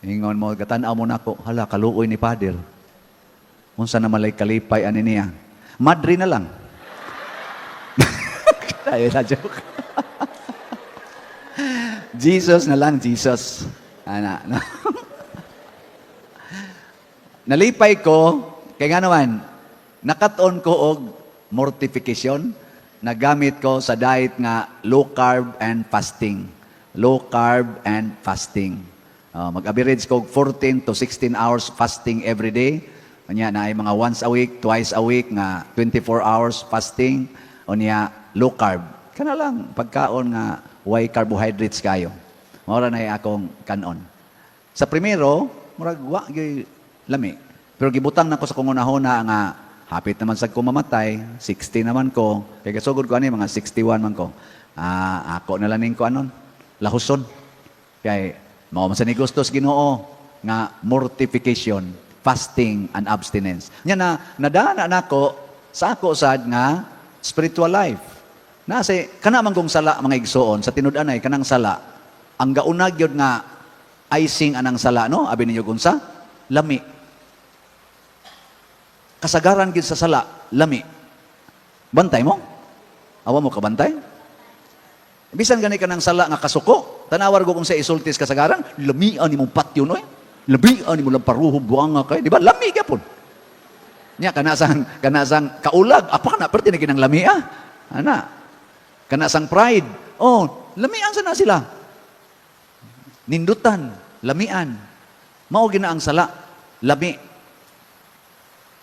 Ingon mo, gatan-aw mo nako, hala kaluoy ni Father. Unsa na malay kalipay ani niya. Madre na lang. Tayo na joke. Jesus na lang, Jesus. Ana, no? Nalipay ko, kay nga naman, nakat-on ko og mortification, nagamit ko sa diet nga low carb and fasting. Low carb and fasting. Mag-average ko og 14 to 16 hours fasting every day. Unya na ay mga once a week, twice a week nga 24 hours fasting. Unya low carb. Kana lang pagkaon nga way carbohydrates kayo. Mao ra na akong kanon. Sa primero, murag wa gyud lami. Pero gibutang nako sa kong unahona nga hapit naman sad ko mamatay, 60 naman ko. Kay gasugod ko ani mga 61 man ko. Ako na lang ning ko anon, lahuson. Kay mao man sa ni gustos Ginoo nga mortification, fasting and abstinence. Nya na nadana nako sa ako sad nga spiritual life. Nase kana man kong sala mga igsoon sa tinud-anay kanang sala. Ang gaunag gyud nga icing anang sala, no? Abi ninyo unsa? Lami. Kasagaran gyud sa sala, lami. Bantay mo? Awa mo kabantay? Bisan gani ka ng sala nga kasuko, tanawar ko kung sa isultis kasagaran, lamian nimong patyo no eh. Lamian nimo lang paruho buanga kay, di ba? Lami gyapon. Nya kana sang kaulag, apa kana perti na kinang lamia. Ana. Kana sang pride. Oh, lamian sa na sila. Nindutan, lamian. Mao gina ang sala, lami.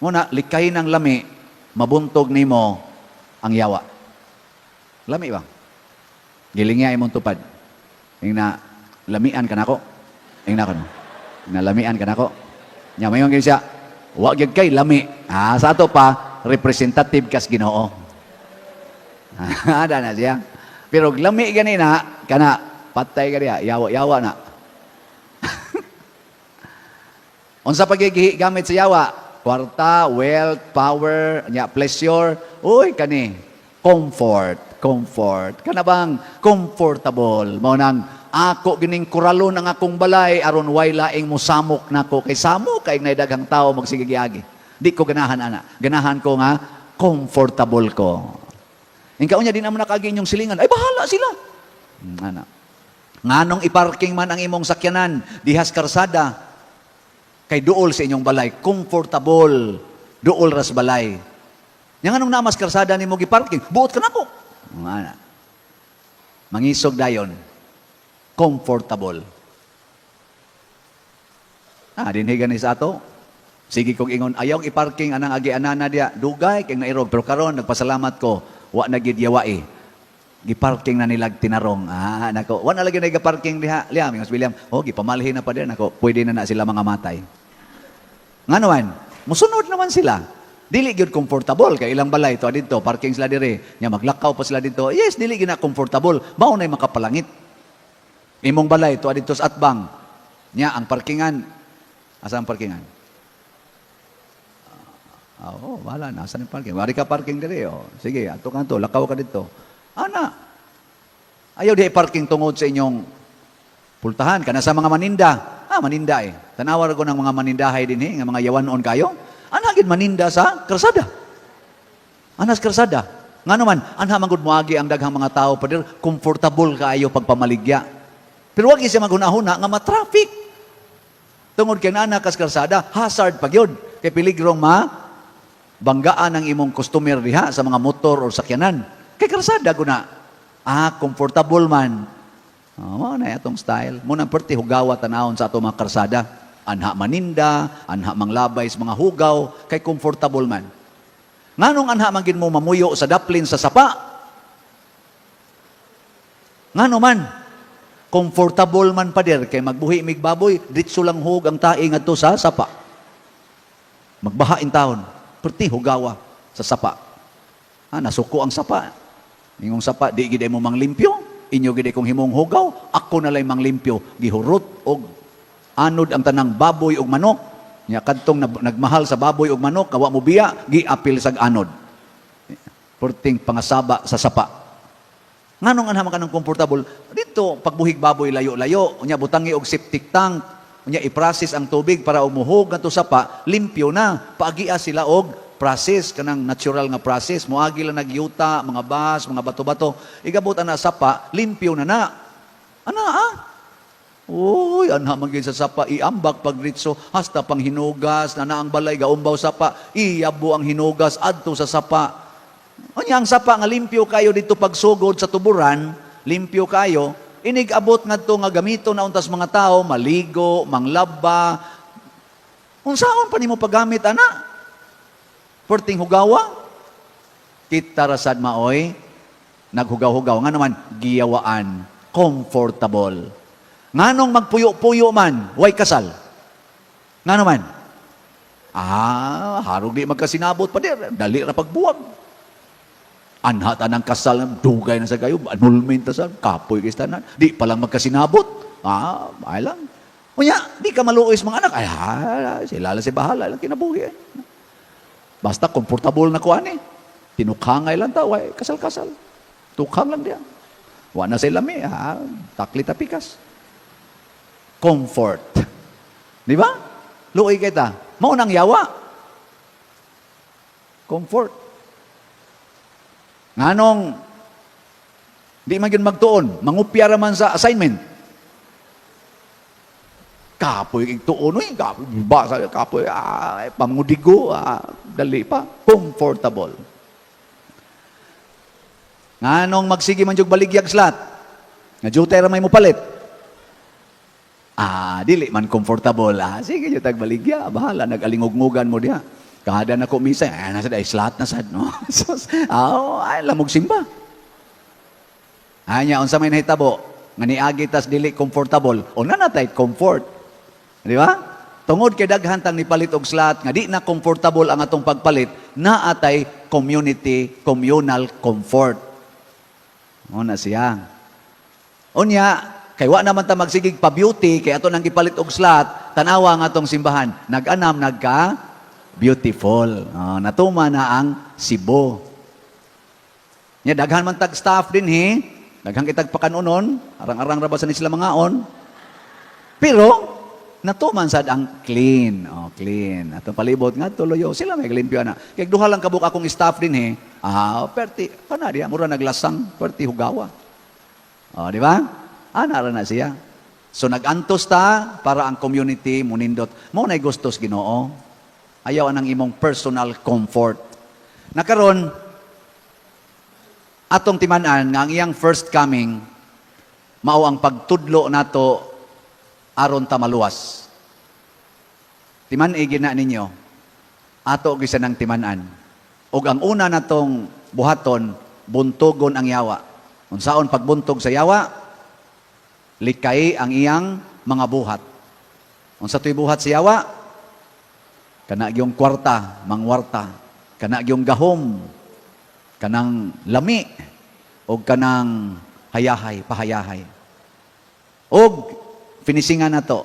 Muna likay ng lami, mabuntog nimo ang yawa. Lami ba? Giling niya imong tupad. Ing na lamian ka nako. Ing na kono. Na lamian ka nako. Nya mayon gyud siya. Wa gyud kay lami. Ah, sa ato pa representative kas Ginoo. Ada na siya. Pero lami gani na kana patay ka diha, yawa-yawa na. Unsa pagigi gamit sa yawa? Kwarta, wealth, power, nya pleasure. Uy, kani comfort, comfort. Kana bang comfortable? Mao nang ako gining kuralon ang akong balay aron way laing mosamok nako kay samok kay nay daghang tawo magsige giagi. Di ko ganahan ana. Ganahan ko nga comfortable ko. Ingka unya di na mo nakaagi inyong silingan. Ay, bahala sila. Ana. Nganong iparking man ang imong sakyanan dihas karsada kay duol sa inyong balay, comfortable, duol ras balay. Nya nganong namas karsada nimo giparking, buot ka nako. Ana. Mangisog dayon. Comfortable. Ah, dinhi gani sa ato. Sige kog ingon, ayaw iparking anang agi anana diya, dugay kay nairog, pero karon nagpasalamat ko, wa na gid yawai. Giparking na nilag tinarong. Ah, nako, wa na lagi na giparking diha. Liam, Ingos William, oh, gipamalhin na pa diha nako, pwede na na sila mga matay. Ngano man, musunod naman sila. Dili gyud comfortable kay ilang balay to didto, parking sila dire. Nya maglakaw pa sila didto. Yes, dili gyud na comfortable. Mao nay makapalangit. Imong balay to didto sa atbang. Nya ang parkingan. Asa ang parkingan? Ah, oh, wala na. Asa ang parking? Wari ka parking dire. Oh. Sige, ato ka to, lakaw ka didto. Ana. Ayaw di parking tungod sa inyong pultahan kana sa mga maninda. Ah, maninda eh. Tanawa ra ko ng mga manindahay dinhi, nga mga yawanon kayo. Ana gid maninda sa karsada. Ana sa karsada. Ngano man, anha man gud moagi ang daghang mga tao pader, comfortable kaayo pagpamaligya. Pero wag siya maghuna-huna nga ma-traffic. Tungod kay naa kas karsada, hazard pa gyud. Kay piligrong ma banggaan ang imong customer diha sa mga motor or sakyanan. Kay karsada guna. Ah, comfortable man. Oh, mao na atong style. Muna perti hugawa tanawon sa ato mga karsada. Anha maninda, anha manglabay sa mga hugaw, kay comfortable man. Nganong anha man gid mo mamuyo sa daplin sa sapa? Ngano man? Comfortable man pader kay magbuhi mig baboy, ditso lang hug ang tae ngadto sa sapa. Magbaha in taon, perti hugawa sa sapa. Ah, nasuko ang sapa. Ningong sapa, di gid mo manglimpyo. Inyo gid kong himong hugaw, ako na lay manglimpyo. Gihurot og anod ang tanang baboy og manok. Nya kadtong nagmahal sa baboy og manok, kawa mo biya, giapil sag anod. Perting pangasaba sa sapa. Nganong anha man kanang comfortable? Dito pagbuhig baboy layo-layo, unya butangi og septic tank, unya i-process ang tubig para umuhog ngadto sapa, limpyo na. Paagia sila og process kanang natural nga process, moagi lang nagyuta, mga bas, mga bato-bato, igabot ana sapa, limpyo na na. Ana ah. Uy, anha man gyud sa sapa, iambak pagritso hasta pang hinugas na ang balay gaumbaw sapa, iyabo ang hinugas adto sa sapa. Unya ang sapa nga limpyo kayo dito pagsugod sa tuburan, limpyo kayo, inig-abot ngadto nga gamito na untas mga tao, maligo, manglaba. Unsaon pa nimo paggamit ana? Perting hugawa? Kita rasad maoy, naghugaw-hugaw. Nga naman, giyawaan, comfortable. Nganong magpuyo-puyo man, way kasal. Nga naman, ah, harog di magkasinabot pa di, dali ra pagbuwag. Anha tanang kasal, dugay na sa kayo, annulment ta sa, kapoy kay tanan, di pa lang magkasinabot. Ah, ay lang. Unya, di ka maluoy sa mga anak. Ay, ha, sila lang si bahala, lang kinabuhi. Eh. Basta komportable na ko ani. Tinukhangay lang ta, way kasal-kasal. Tukhang lang diya. Wa na sila mi, ha, takli tapikas. Comfort. Di ba? Luoy kita. Mao nang yawa. Comfort. Nganong di man gyud magtuon, mangupya ra man sa assignment. Kapoy kay tuon oy, kapoy ba sa kapoy, ay, pamangudigo, dali pa, comfortable. Nganong magsige man jud baligyag slat, nga duty ra may mopalit. Ah, dili man comfortable. Ah, sige jud tag baligya, bahala nagalingog-ngugan mo diha. Kahada na ko misa, ay nasa ay slat na sad no. Sus, ay lamog simba. Anya unsa may nahitabo nga niagi tas dili comfortable, o na natay comfort. Di ba? Tungod kay daghan tang nipalit og slot nga di na comfortable ang atong pagpalit, naatay community communal comfort. Mao na siya. Unya, kay wa naman ta magsigig pa beauty kay ato nang gipalit og slot, tanawa ang atong simbahan, nag-anam nagka beautiful. Oh, natuma na ang Cebu. Nya daghan man tag staff dinhi, daghan kitag pakanunon, arang-arang ra ba sa ni sila mangaon. Pero natuman sad ang clean. Oh, clean. Atong palibot nga tuloy sila may limpyo na. Kay duha lang kabuk akong staff dinhi. Ah, perti kana diya mura naglasang, perti hugawa. Oh, di ba? Ana ra na siya. So nag-antos ta para ang community munindot. Mao nay gustos Ginoo. Ayaw anang imong personal comfort. Nakaron atong timan-an nga ang iyang first coming mao ang pagtudlo nato aron ta maluwas. Timan-i na ninyo, ato gyud ng timan-an. Ug ang una natong buhaton, buntugon ang yawa. Unsaon pagbuntog sa yawa? Likay ang iyang mga buhat. Unsa to'y buhat sa yawa? Kana gyung kwarta, mangwarta. Kana gyung gahom, kanang lami, o kanang hayahay, pahayahay. Og finishingan na to,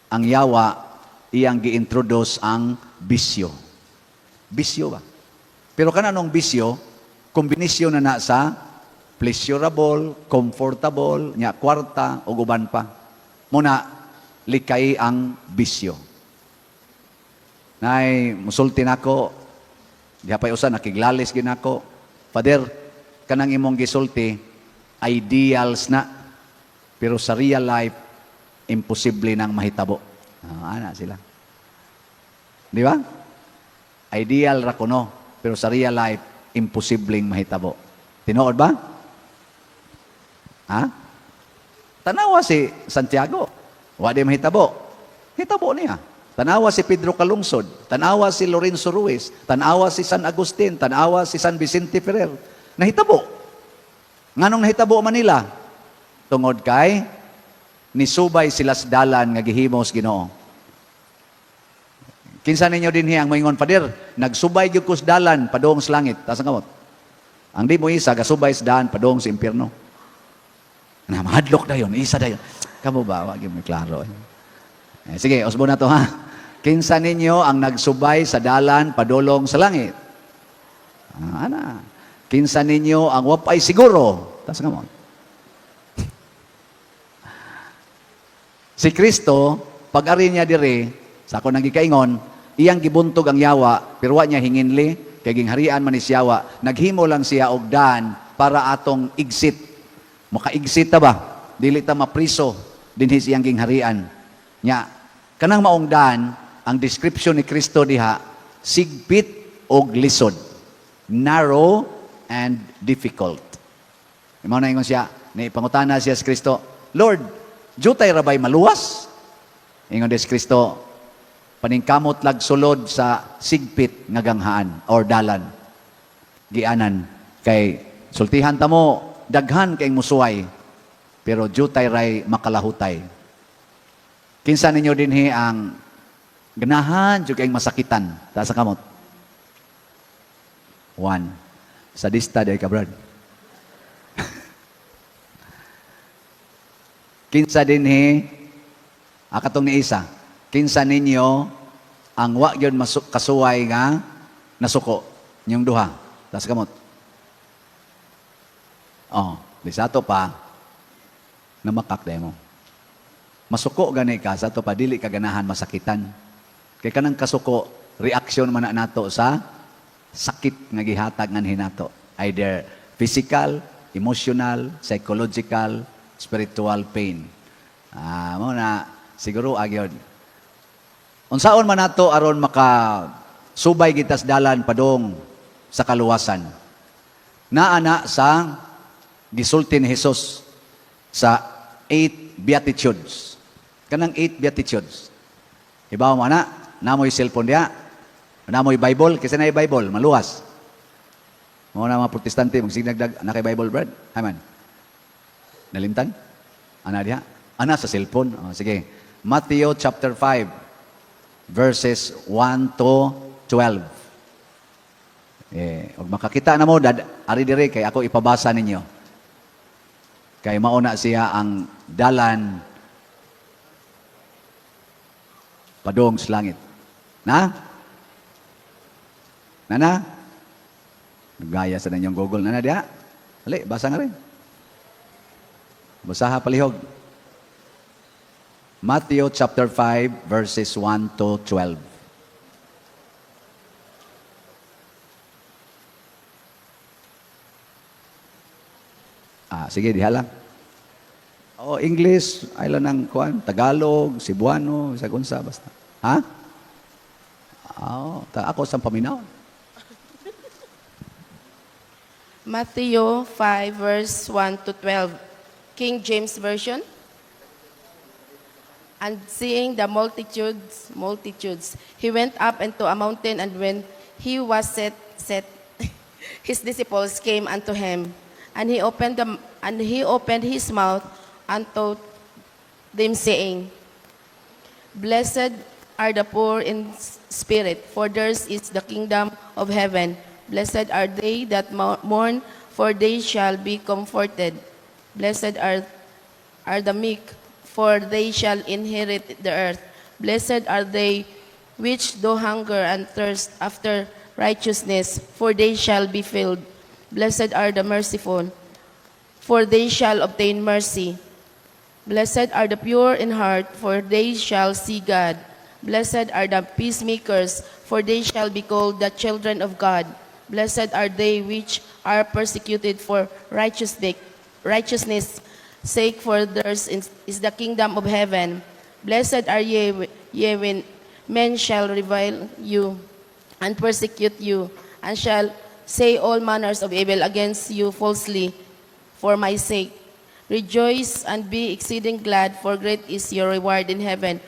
ang yawa iyang gi-introduce ang bisyo. Bisyo ba? Pero kana nung bisyo, kombinasyon na na sa pleasurable, comfortable, nya kwarta ug uban pa. Muna likay ang bisyo. Nay, musulti nako, diha pa'y usa nakiglalis ginako. Father, kanang imong gisulti, ideals na, pero sa real life, imposible nang mahitabo. Ah, ana sila. Di ba? Ideal ra kuno, pero sa real life, imposibleng mahitabo. Tinuod ba? Ha? Tanawa si Santiago. Wa di mahitabo. Hitabo niya. Tanawa si Pedro Calungsod, tanawa si Lorenzo Ruiz, tanawa si San Agustin, tanawa si San Vicente Ferrer. Nahitabo. Nganong nahitabo Manila? Tungod kay nisubay sila sa dalan nga gihimos Ginoo. Kinsa ninyo dinhi ang moingon, "Father, nagsubay gyud ko sa dalan padung sa langit." Taas ang kamot. Ang di mo isa gasubay sa daan padung sa impyerno. Na mahadlok dayon, isa dayon. Kamo ba wa gyud mo klaro. Eh, sige, usbo na to ha. Kinsa ninyo ang nagsubay sa dalan padulong sa langit? Ah, ana. Kinsa ninyo ang wapay siguro? Taas ang kamot. Si Kristo, pag-ari niya diri, sa ako nang gikaingon, iyang gibuntog ang yawa, pero wa niya hinginli, kay gingharian man ni siyawa, naghimo lang siya og daan para atong exit. Maka-exit ta ba? Dili ta mapriso dinhi sa iyang gingharian. Nya, kanang maong daan, ang description ni Kristo diha, sigpit og lisod. Narrow and difficult. Mao na ingon siya, ni pangutana siya si Kristo, "Lord, jutay ra bay maluwas?" Ingon des Kristo, paningkamot lag sulod sa sigpit nga ganghaan or dalan. Gianan kay sultihan ta mo daghan kay musuway pero jutay ray makalahutay. Kinsa ninyo dinhi ang ganahan jud kayong masakitan? Taas ang kamot. One. Sadista day ka, brad. Kinsa dinhi akatong ni isa. Kinsa ninyo ang wa gyud kasuway nga nasuko inyong duha? Taas kamot. Oh, di sa ato pa namakak mo. Masuko gani ka sa ato pa dili ka ganahan masakitan. Kay kanang kasuko reaksyon man na nato sa sakit nga gihatag nganhi nato. Either physical, emotional, psychological, spiritual pain. Ah, mo na siguro agyon. Unsaon man nato aron maka subay gitas dalan padung sa kaluwasan. Naa na sa gisulti ni Jesus sa 8 Beatitudes. Kanang 8 Beatitudes. Ibaw mo na, namoy cellphone diha. Namoy Bible, kasi na Bible, maluwas. Mo na mga Protestante, magsignagdag, na kay Bible, Brad? Hay man. Nalimtan? Ana diha? Ana sa cellphone. Oh, sige. Matthew chapter 5. verses 1 to 12. Eh, ug makakita na mo dad ari diri kay ako ipabasa ninyo. Kay mao na siya ang dalan padung sa langit. Na? Nana? Gaya sa ninyong Google na na diha. Dali, basa nga rin. Basaha palihog. Matthew chapter 5 verses 1 to 12. Ah, sige, diha lang. Oh, English, ay lang ng kuan, Tagalog, Cebuano, bisag unsa basta. Ha? Oh, ta ako sa paminaw. Matthew 5, verse 1 to 12, King James Version. And seeing the multitudes, he went up into a mountain, and when he was set, his disciples came unto him, and he opened his mouth and taught them, saying, Blessed are the poor in spirit, for theirs is the kingdom of heaven. Blessed are they that mourn, for they shall be comforted. Blessed are the meek, for they shall inherit the earth. Blessed are they which do hunger and thirst after righteousness, for they shall be filled. Blessed are the merciful, for they shall obtain mercy. Blessed are the pure in heart, for they shall see God. Blessed are the peacemakers, for they shall be called the children of God. Blessed are they which are persecuted for righteousness' sake, for theirs is the kingdom of heaven. Blessed are ye when men shall revile you and persecute you, and shall say all manners of evil against you falsely for my sake. Rejoice and be exceeding glad, for great is your reward in heaven.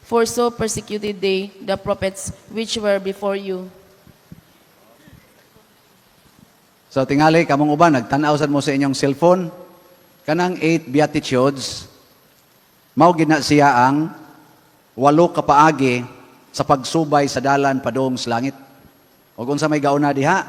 For so persecuted they the prophets which were before you. So tingali kamong uban nagtan-aw sad mo sa inyong cellphone, kanang 8 beatitudes mao gid na siya ang 8 ka paagi sa pagsubay sa dalan padung sa langit. Ug unsa may gauna diha?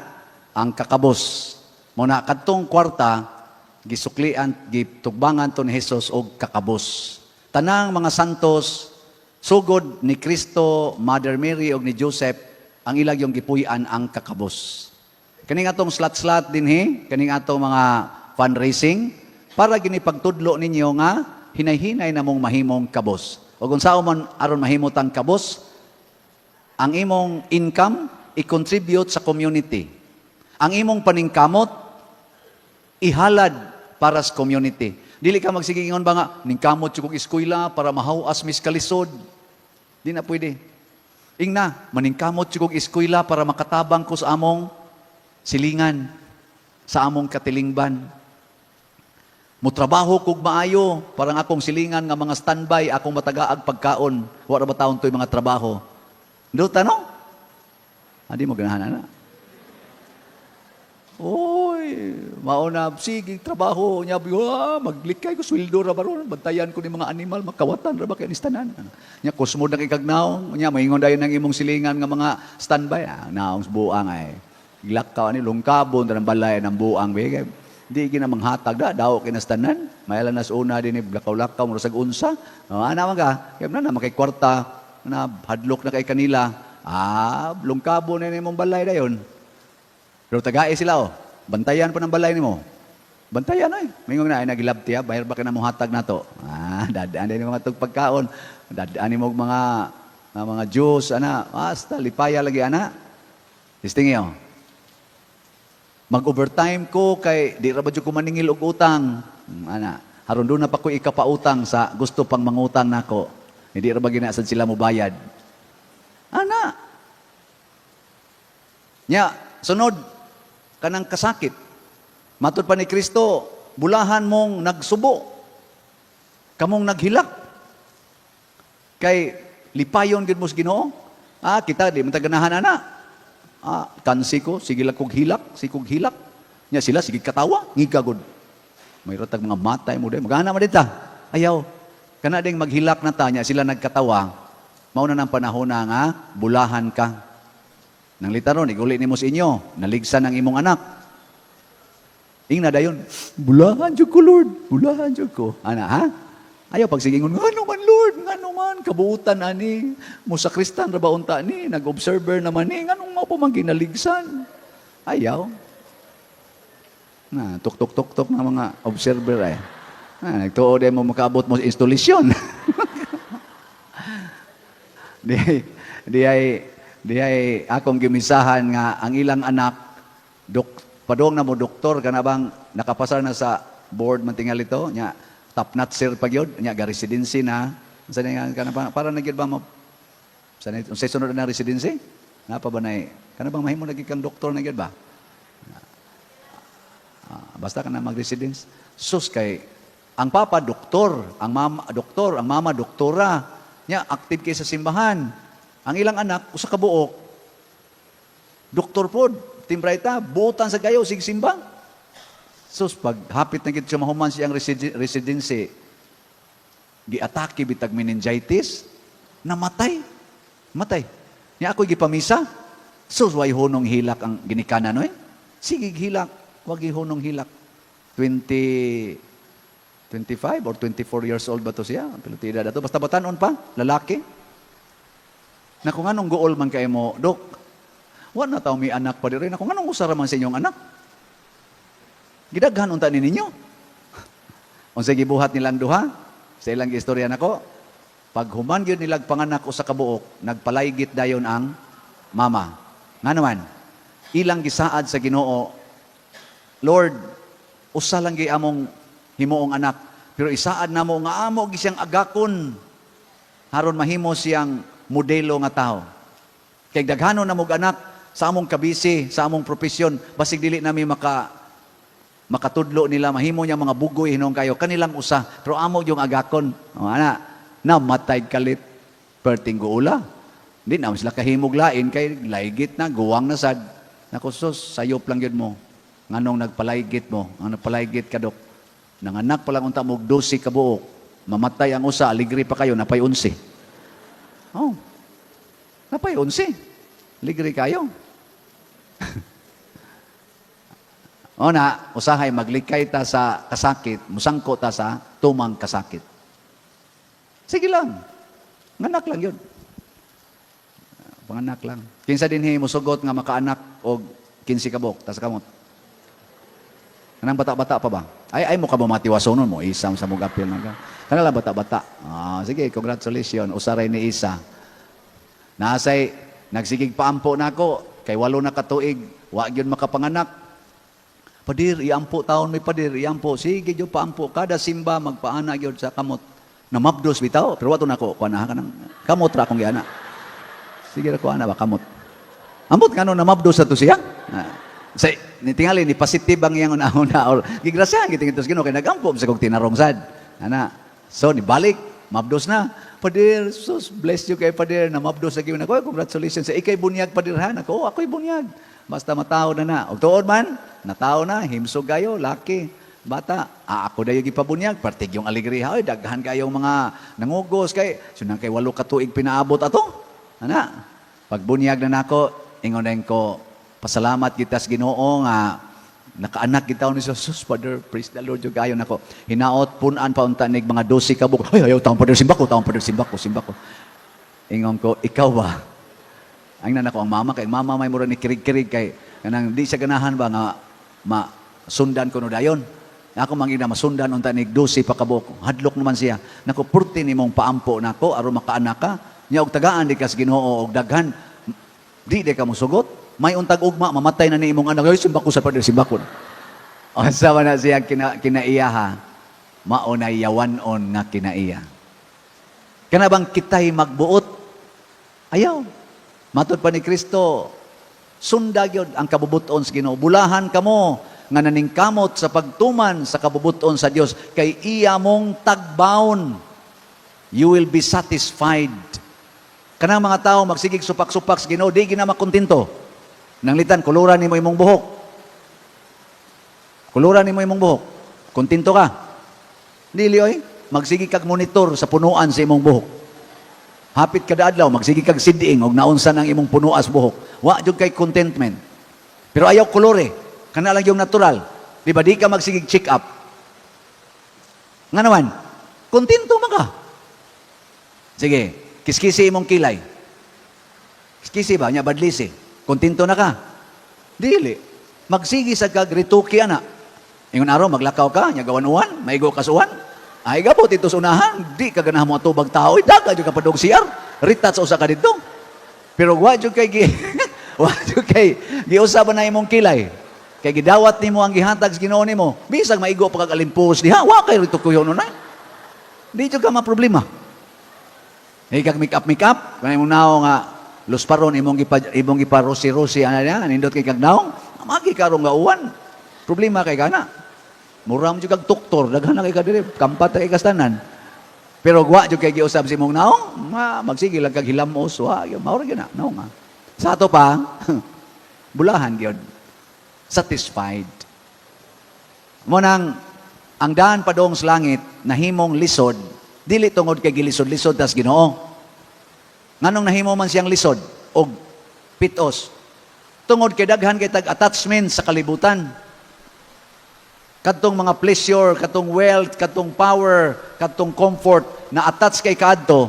Ang kakabos. Mo na kadtong kwarta gisuklian, gitugbangan to ni Jesus og kakabos. Tanang mga santos sugod ni Kristo, Mother Mary og ni Joseph, ang ilag yung gipuy-an ang kakabos. Kaning atong slat-slat dinhi, kaning atong mga fundraising, para gini pagtudlo ninyo nga hinay-hinay na mong mahimong kabos. O kung sao man aron mahimot ang kabos, ang imong income i-contribute sa community. Ang imong paningkamot ihalad para sa community. Dili ka magsigingon ba nga ningkamot jud kog eskwela para mahaw-as mis kalisod. Di na pwede. Ingna, maningkamot jud kog eskwela para makatabang ko sa among silingan, sa among katilingban. Mutrabaho kog maayo, parang akong silingan nga mga standby, akong matagaag pagkaon. Wa ra ba taon to'y mga trabaho? Duta no? Adi mo ganahan ana. Oy, mauna sige trabaho nya, maglikay ko sweldo ra baron, bantayan ko ni mga animal, makawatan ra ba kay nistanan. Nya kusmo na kay kagnaw, nya maingon dayon ang imong silingan nga mga standby, naong buang ay. Glakaw ani lungkabon tanang balay ng buang bigay. Di gina manghatag da, daw kinastanan. Mayala nas una din ni lakaw-lakaw murag sag unsa. Oh, ana man ka, kay na makay kwarta, na hadlok na kay kanila. Lungkabon na imong balay dayon. Pero tagae sila oh. Bantayan pa ng balay nimo. Bantayan ay. Mingon na ay nagilabti ha, bayar ba ka na mo hatag nato? Dadaan din mga tug pagkaon. Dadaan nimo mga juice ana, basta lipaya lagi ana. Tistingi oh. Mag-overtime ko kay di ra ba jud ko maningil og utang. Ana, haron doon na pa ko ikapautang sa gusto pang mangutang nako. Hindi ra ba ginasad sila mobayad? Ana. Nya, sunod kanang kasakit. Matud pa ni Kristo, bulahan mong nagsubo. Kamong naghilak. Kay lipayon gid mo sa Ginoo. Kita di man ta ganahan ana. Kansi ko, sige lang kog hilak, sige kog hilak. Nya sila sige katawa, ngiga gud. May ratag mga matay mo day, magana man dita. Ayaw. Kana ding maghilak na ta, nya sila nagkatawa. Mao na ng panahon na nga bulahan ka. Nang litaron, iguli nimo sa inyo, naligsan ang imong anak. Ingna dayon, "Bulahan jud ko, Lord, bulahan jud ko." Ana, ha? Ayaw pagsigingon, "Ngano man, Lord, ngano man, kabuutan ani, mo sakristan ra ba unta ni, nag-observer naman ni, nganong mao pa man ginaligsan?" Ayaw. Na, tuk tuk tuk tuk na mga observer ay. Na, nagtuo din mo makaabot mo sa instalasyon. Di ay akong gimisahan nga ang ilang anak dok padong na mo doktor, kana bang nakapasar na sa board man tingali ito nya, top notcher pa gyud nya, ga residency na sa nga kana ba, para na gyud ba mo sa unsay sunod na residency na pa ba na, kana bang mahimo na gyud kang doktor na gyud ba? Ah, basta ka na mag-residence. Sus, kay ang papa doktor, ang mama doktor, ang mama doktora. Nya active kay sa simbahan. Ang ilang anak usa ka buok. Doktor pod, timbrayta, buotan sa gayo sig simba. Sus, pag hapit na gid siya mahuman siyang residency, giatake bitag meningitis, namatay. Matay. Nya ako gipamisa. Sus, way hunong hilak ang ginikanan, no eh. Sige, hilak. Wag hunong hilak. 20, 25 or 24 years old ba to siya? Pilotida dato. Basta batanon pa, lalaki. Na kung anong gool man kay mo, "Dok, wa na taw may anak pa diri." Na kung anong usara man sa inyong anak. Gidaghan unta ni ninyo. Unsay gibuhat nilang duha? Sa ilang istorya nako, pag human gyud nilag panganak usa ka buok, nagpalaygit dayon ang mama. Nga naman, ilang gisaad sa Ginoo, "Lord, usa lang gyud among himuong anak, pero isaad namo nga amo gi siyang agakon aron mahimo siyang modelo nga tao. Kay daghanon na mog anak sa among kabisi, sa among propesyon, basig dili nami makatudlo nila, mahimo niya mga bugoy hinuon kayo kanilang usa, pero amo yung agakon." O, ana, namatay kalit perting guula. Di na sila kahimog lain kay laygit na, guwang na sad. Nako, sus, sayop lang yun mo. Nganong nagpalaygit mo? Ang nagpalaygit ka, Dok. Nanganak pa lang unta mo 12 ka buok. Mamatay ang usa, aligri pa kayo, napay 11. Oh. Napay 11. Aligri kayo. O na, usahay maglikay ta sa kasakit, musangko ta sa tumang kasakit. Sige lang. Nganak lang yun. Panganak lang. Kinsa dinhi musugot nga makaanak og 15 ka buok, tas kamot? Kanang bata-bata pa ba? Ay, ay mo ka ba matiwasonon mo? Isang sa mong apil na ka. Kana lang bata-bata. Ah, sige, congratulations. Usaray ni isa. Nasay, nagsigig paampo na ako. Kay 8 na katuig, wa gyud makapanganak. "Padir, iampo taon may padir, iampo." Sige gyud paampo. Kada simba magpaana gyud sa kamot. Namabdos bitaw, pero wato nako kuan na kanang kamot ra akong giana. Sige ra ko ana ba kamot. Ambot ngano namabdos sa to siya. Ah. Sa ni tingali ni positive ang iyang una-una or gigrasyahan gid tos Ginoo kay nagampo sa kog tinarong sad. Ana. So ni balik mabdos na. "Padir, sus, bless you kay padir, namabdos na gyud ako. Congratulations sa ikay bunyag, padir ha." Nako, oh, ako'y bunyag. Basta matawo na na. Og tuod man, natawo na, himsog kayo, laki. Bata, ah, ako dayo gipabunyag, partig yung alegriya, oy, daghan kayong mga nangugos kay sunang kay 8 ka tuig pinaabot ato. Ana, pagbunyag na nako, ingon ko, "Pasalamat kita sa Ginoo nga nakaanak kita ni Jesus, Father, praise the Lord yung kayo nako." Hinaot punan pa unta nig mga 12 ka buok. "Ay, ayaw taon pader simbako, taon pader simbako, simbako." Ingon ko, "Ikaw ba?" Ang nana ko ang mama kay mama may mura ni kirig-kirig kay kanang di siya ganahan ba nga masundan ko no dayon. Ako mangina masundan unta nig 12 pa kabuok. Hadlok naman siya. Nako, purti nimong paampo nako aron makaanak ka. Nya og tagaan di ka sa Ginoo og daghan. Di di ka mosugot. May untag ugma mamatay na ni imong anak. Ay, simbako sa pader, simbako. Unsa man na siya kinaiya ha? Mao na yawan-on nga kinaiya. Kana bang kitay magbuot? Ayaw. Matod pa ni Kristo, sunda gyud ang kabubuton sa Ginoo. Bulahan kamo nga naningkamot sa pagtuman sa kabubuton sa Dios kay iya mong tagbaon. You will be satisfied. Kanang mga tao magsigig supak-supak sa Ginoo, di gina makontento. Nanglitan, kuluran nimo imong buhok. Kuluran nimo imong buhok. Kontento ka? Dili oy, magsige kag monitor sa punuan sa imong buhok. Hapit kada adlaw magsige kag sidiing og naunsa nang imong punuas buhok. Wa jud kay contentment. Pero ayaw kolore. Kana lang yung natural. Di ba di ka magsigig check up? Nga naman, kontento man ka. Sige, kiskisi imong kilay. Kiskisi ba? Nya badlisi. Kontento na ka. Dili. Magsige sa kag rituki ana. Ingon araw maglakaw ka, nya gawan uwan, maigo ka sa uwan. Ay gabot ito sa unahan, di ka ganahan mo atubag tao, ay daga jud ka padung CR. Retouch sa usa ka didto. Pero wa jud kay giusa ba na imong kilay? Kay gidawat nimo ang gihatag sa Ginoo nimo. Bisag maigo pa kag alimpos diha, wa kay ritukuyon nunay. Di jud ka maproblema. Ay kag make up make up, kanay imong naong nga lusparon imong gipa rosi-rosi ana niya, nindot kay kag naong, magi karong nga uwan. Problema kay kana. Mura mo jud kag doktor, daghan na kay ka diri, kampat kay kastanan. Pero wa jud kay giusab sa imong naong, ma, magsige lang kag hilamos, wa, mao ra gyud na, naong nga. Sa ato pa, bulahan gyud. Satisfied. Mo nang ang daan padung sa langit nahimong lisod, dili tungod kay gilisod-lisod tas Ginoo. Nganong nahimo man siyang lisod og pitos? Tungod kay daghan kay tag attachment sa kalibutan. Kadtong mga pleasure, kadtong wealth, kadtong power, kadtong comfort na attach kay kaadto,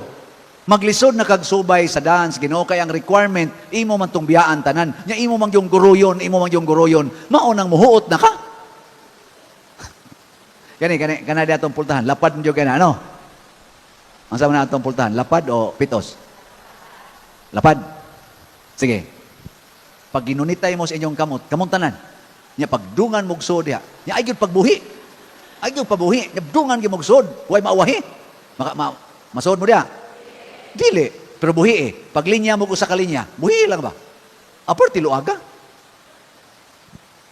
maglisod na kag subay sa daan sa Ginoo kay ang requirement imo man tong biyaan tanan. Nya imo man yung guruyon, imo man yung guruyon, mao nang muhuot na ka. Kani kani kana di atong pultahan, lapad mo kana ano? Ang sama na atong pultahan, lapad o pitos? Lapad. Sige. Pag ginunitay mo sa inyong kamot, kamot tanan. Nya pagdungan mo sud diha. Nya ay gyud pagbuhi. Ay gyud pabuhi. Nya dungan gyud mo sud, way maawahi. Maka, masuod mo diha. Dili, pero buhi eh. Pag linya mo usa ka linya, buhi lang ba? Apart tiluaga.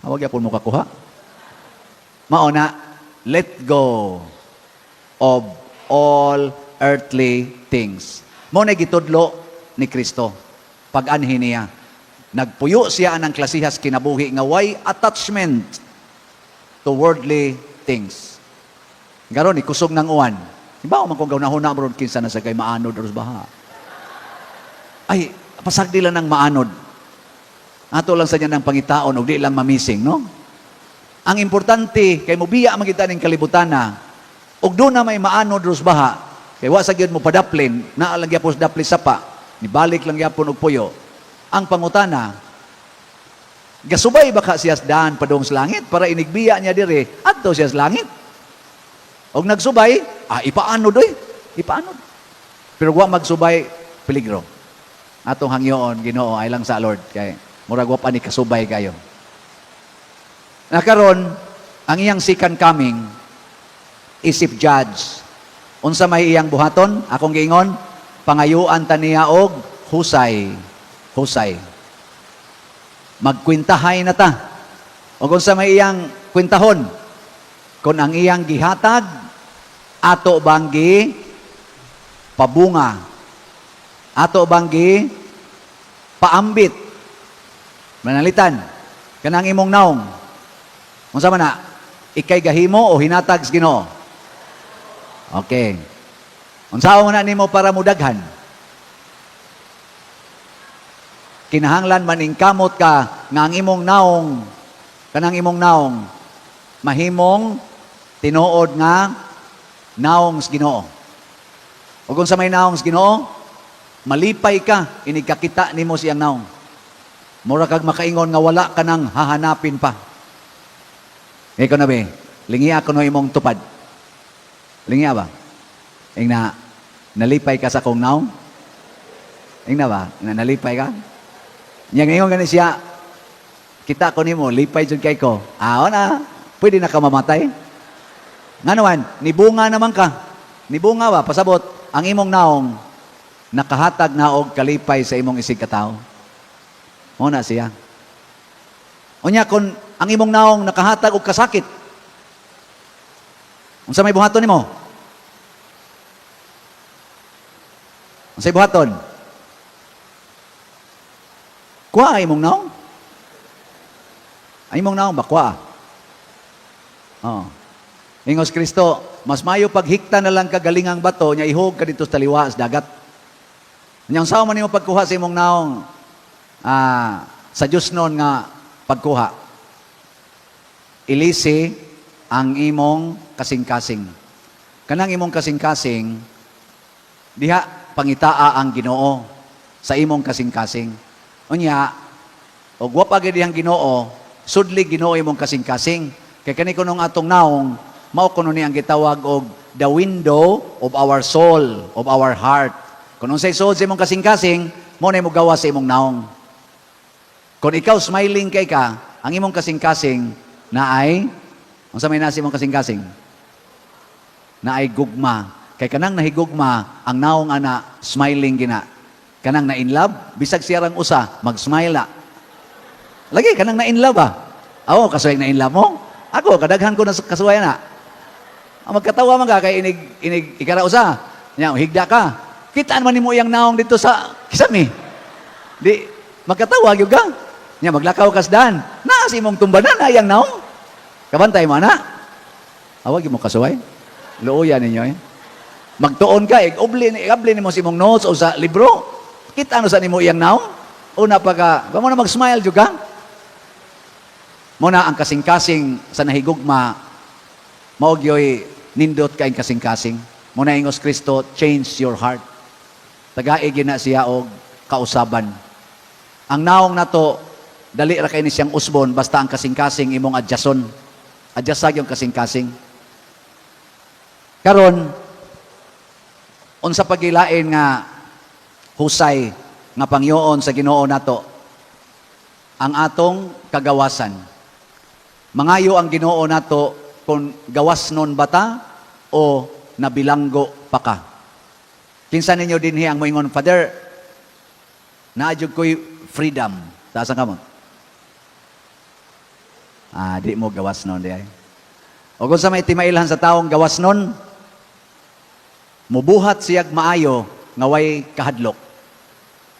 Awag yapon mo kakuha. Mao na, let go of all earthly things. Mao na gitudlo ni Kristo. Pag-anhi niya, nagpuyo siya ng klasihas kinabuhi nga way attachment to worldly things. Garon, ikusog ng uwan. Iba man kung gaunahuna mo ron kinsa na sa kay maanod or baha. Ay, pasagdi lang ng maanod. Ato lang sa niya ng pangitaon og di lang mamising, no? Ang importante kay mobiya man kita ning kalibutan na og doon na may maanod ros baha, kay wa sa gyud mo padaplin, naa lang gyapon sa dapli sapa, nibalik lang gyapon og puyo. Ang pangutana, gasubay ba ka siya sa daan padung sa langit para inigbiya niya dire adto siya sa langit? Og nagsubay, ipaanod oy, ipaanod. Pero wa magsubay, peligro. Atong hangyoon Ginoo ay lang sa Lord kay murag wa pa ni kasubay kayo. Nakaron ang iyang second coming isip judge. Unsa may iyang buhaton? Akong giingon, pangayuan ta niya og husay. Husay. Magkwentahay na ta. Og unsa may iyang kwentahon? Kung ang iyang gihatag, ato bang gi pabunga? Ato bang gi paambit? Manalitan, kanang imong naong. Unsa man na? Ikay gahimo o hinatag sa Ginoo? Okay. Unsaon man na nimo para mudaghan? Kinahanglan man ingkamot ka nga ang imong naong, kanang imong naong mahimong tinuod nga naong sa Ginoo. Ug unsa may naong sa Ginoo, malipay ka inig kakita nimo siyang naong. Mura kag makaingon nga wala ka nang hahanapin pa. Ikaw na be, lingia ko no imong tupad. Lingia ba? Ingna, nalipay ka sa kong naong? Ingna ba? Ingna, nalipay ka? Nya ngayon gani siya, kita ko nimo, lipay jud kay ko. Ah, na, pwede na ka mamatay. Nga naman, nibunga naman ka. Nibunga ba? Pasabot, ang imong naong, nakahatag na og kalipay sa imong isig katawo. Mo na siya. Unya, kung ang imong naong nakahatag og kasakit, unsa may buhaton nimo? Unsay buhaton? Kuha imong naong? Ang imong naong ba? Kuha. Oo. Ingos Kristo, mas mayo paghikta na lang kagalingang bato, nya ihog ka dito sa taliwa sa dagat. Unya unsaon man nimo pagkuha sa imong naong sa Diyos noon nga pagkuha? Ilisi ang imong kasing-kasing. Kanang imong kasing-kasing, diha pangitaa ang Ginoo sa imong kasing-kasing. Unya, og wa pa gid dihang Ginoo, sudli Ginoo imong kasing-kasing. Kay kani kunong atong naong, mao kuno ni ang gitawag og the window of our soul, of our heart. Kung unsay sulod sa imong kasing-kasing, mao na imong gawa sa imong naong. Kung ikaw smiling kay ka, ang imong kasing-kasing na ay, unsa may nasa imong kasing-kasing? Na ay gugma. Kay kanang nahigugma, ang naong ana, smiling gina. Kanang na in love, bisag siya rang usa, mag-smile na. Lagi, kanang na in love ah. Awo, kasuway na in love mo? Ako, kadaghan ko na kasuway na. Ang magkatawa man ka, kay inig, inig, ikara usa. Nya, higda ka. Kitaan man nimo iyang naong dito sa kisami. Di, magkatawa gyud ka. Nya, maglakaw kas daan. Naa sa imong tumbanan na iyang naong. Kabantay mo, ana. Awag mo kasuway. Luoya ninyo eh. Magtuon ka, ig-ubli, ig-abli nimo sa imong notes o sa libro. Kita ano sa nimo iyang naong? Una pa ka, ba mo na mag-smile jud ka? Muna ang kasing-kasing sa nahigugma, mao gyoy nindot kaing kasing-kasing. Muna ingos Kristo, change your heart. Tagai gina siya og kausaban. Ang naong nato, dali ra kay ni siyang usbon, basta ang kasing-kasing imong adjason. Adjasag yung kasing-kasing. Karon, unsa pagilain nga husay nga pangyoon sa Ginoo nato ang atong kagawasan. Mangayo ang Ginoo nato kung gawas nun bata o nabilanggo pa ka. Kinsa ninyo dinhi ang moingon, "Father, naa jud ko'y freedom"? Taas ang kamot. Ah, di mo gawas nun di ay. O kung sa may timailhan sa taong gawas nun, mubuhat siyag maayo nga way kahadlok.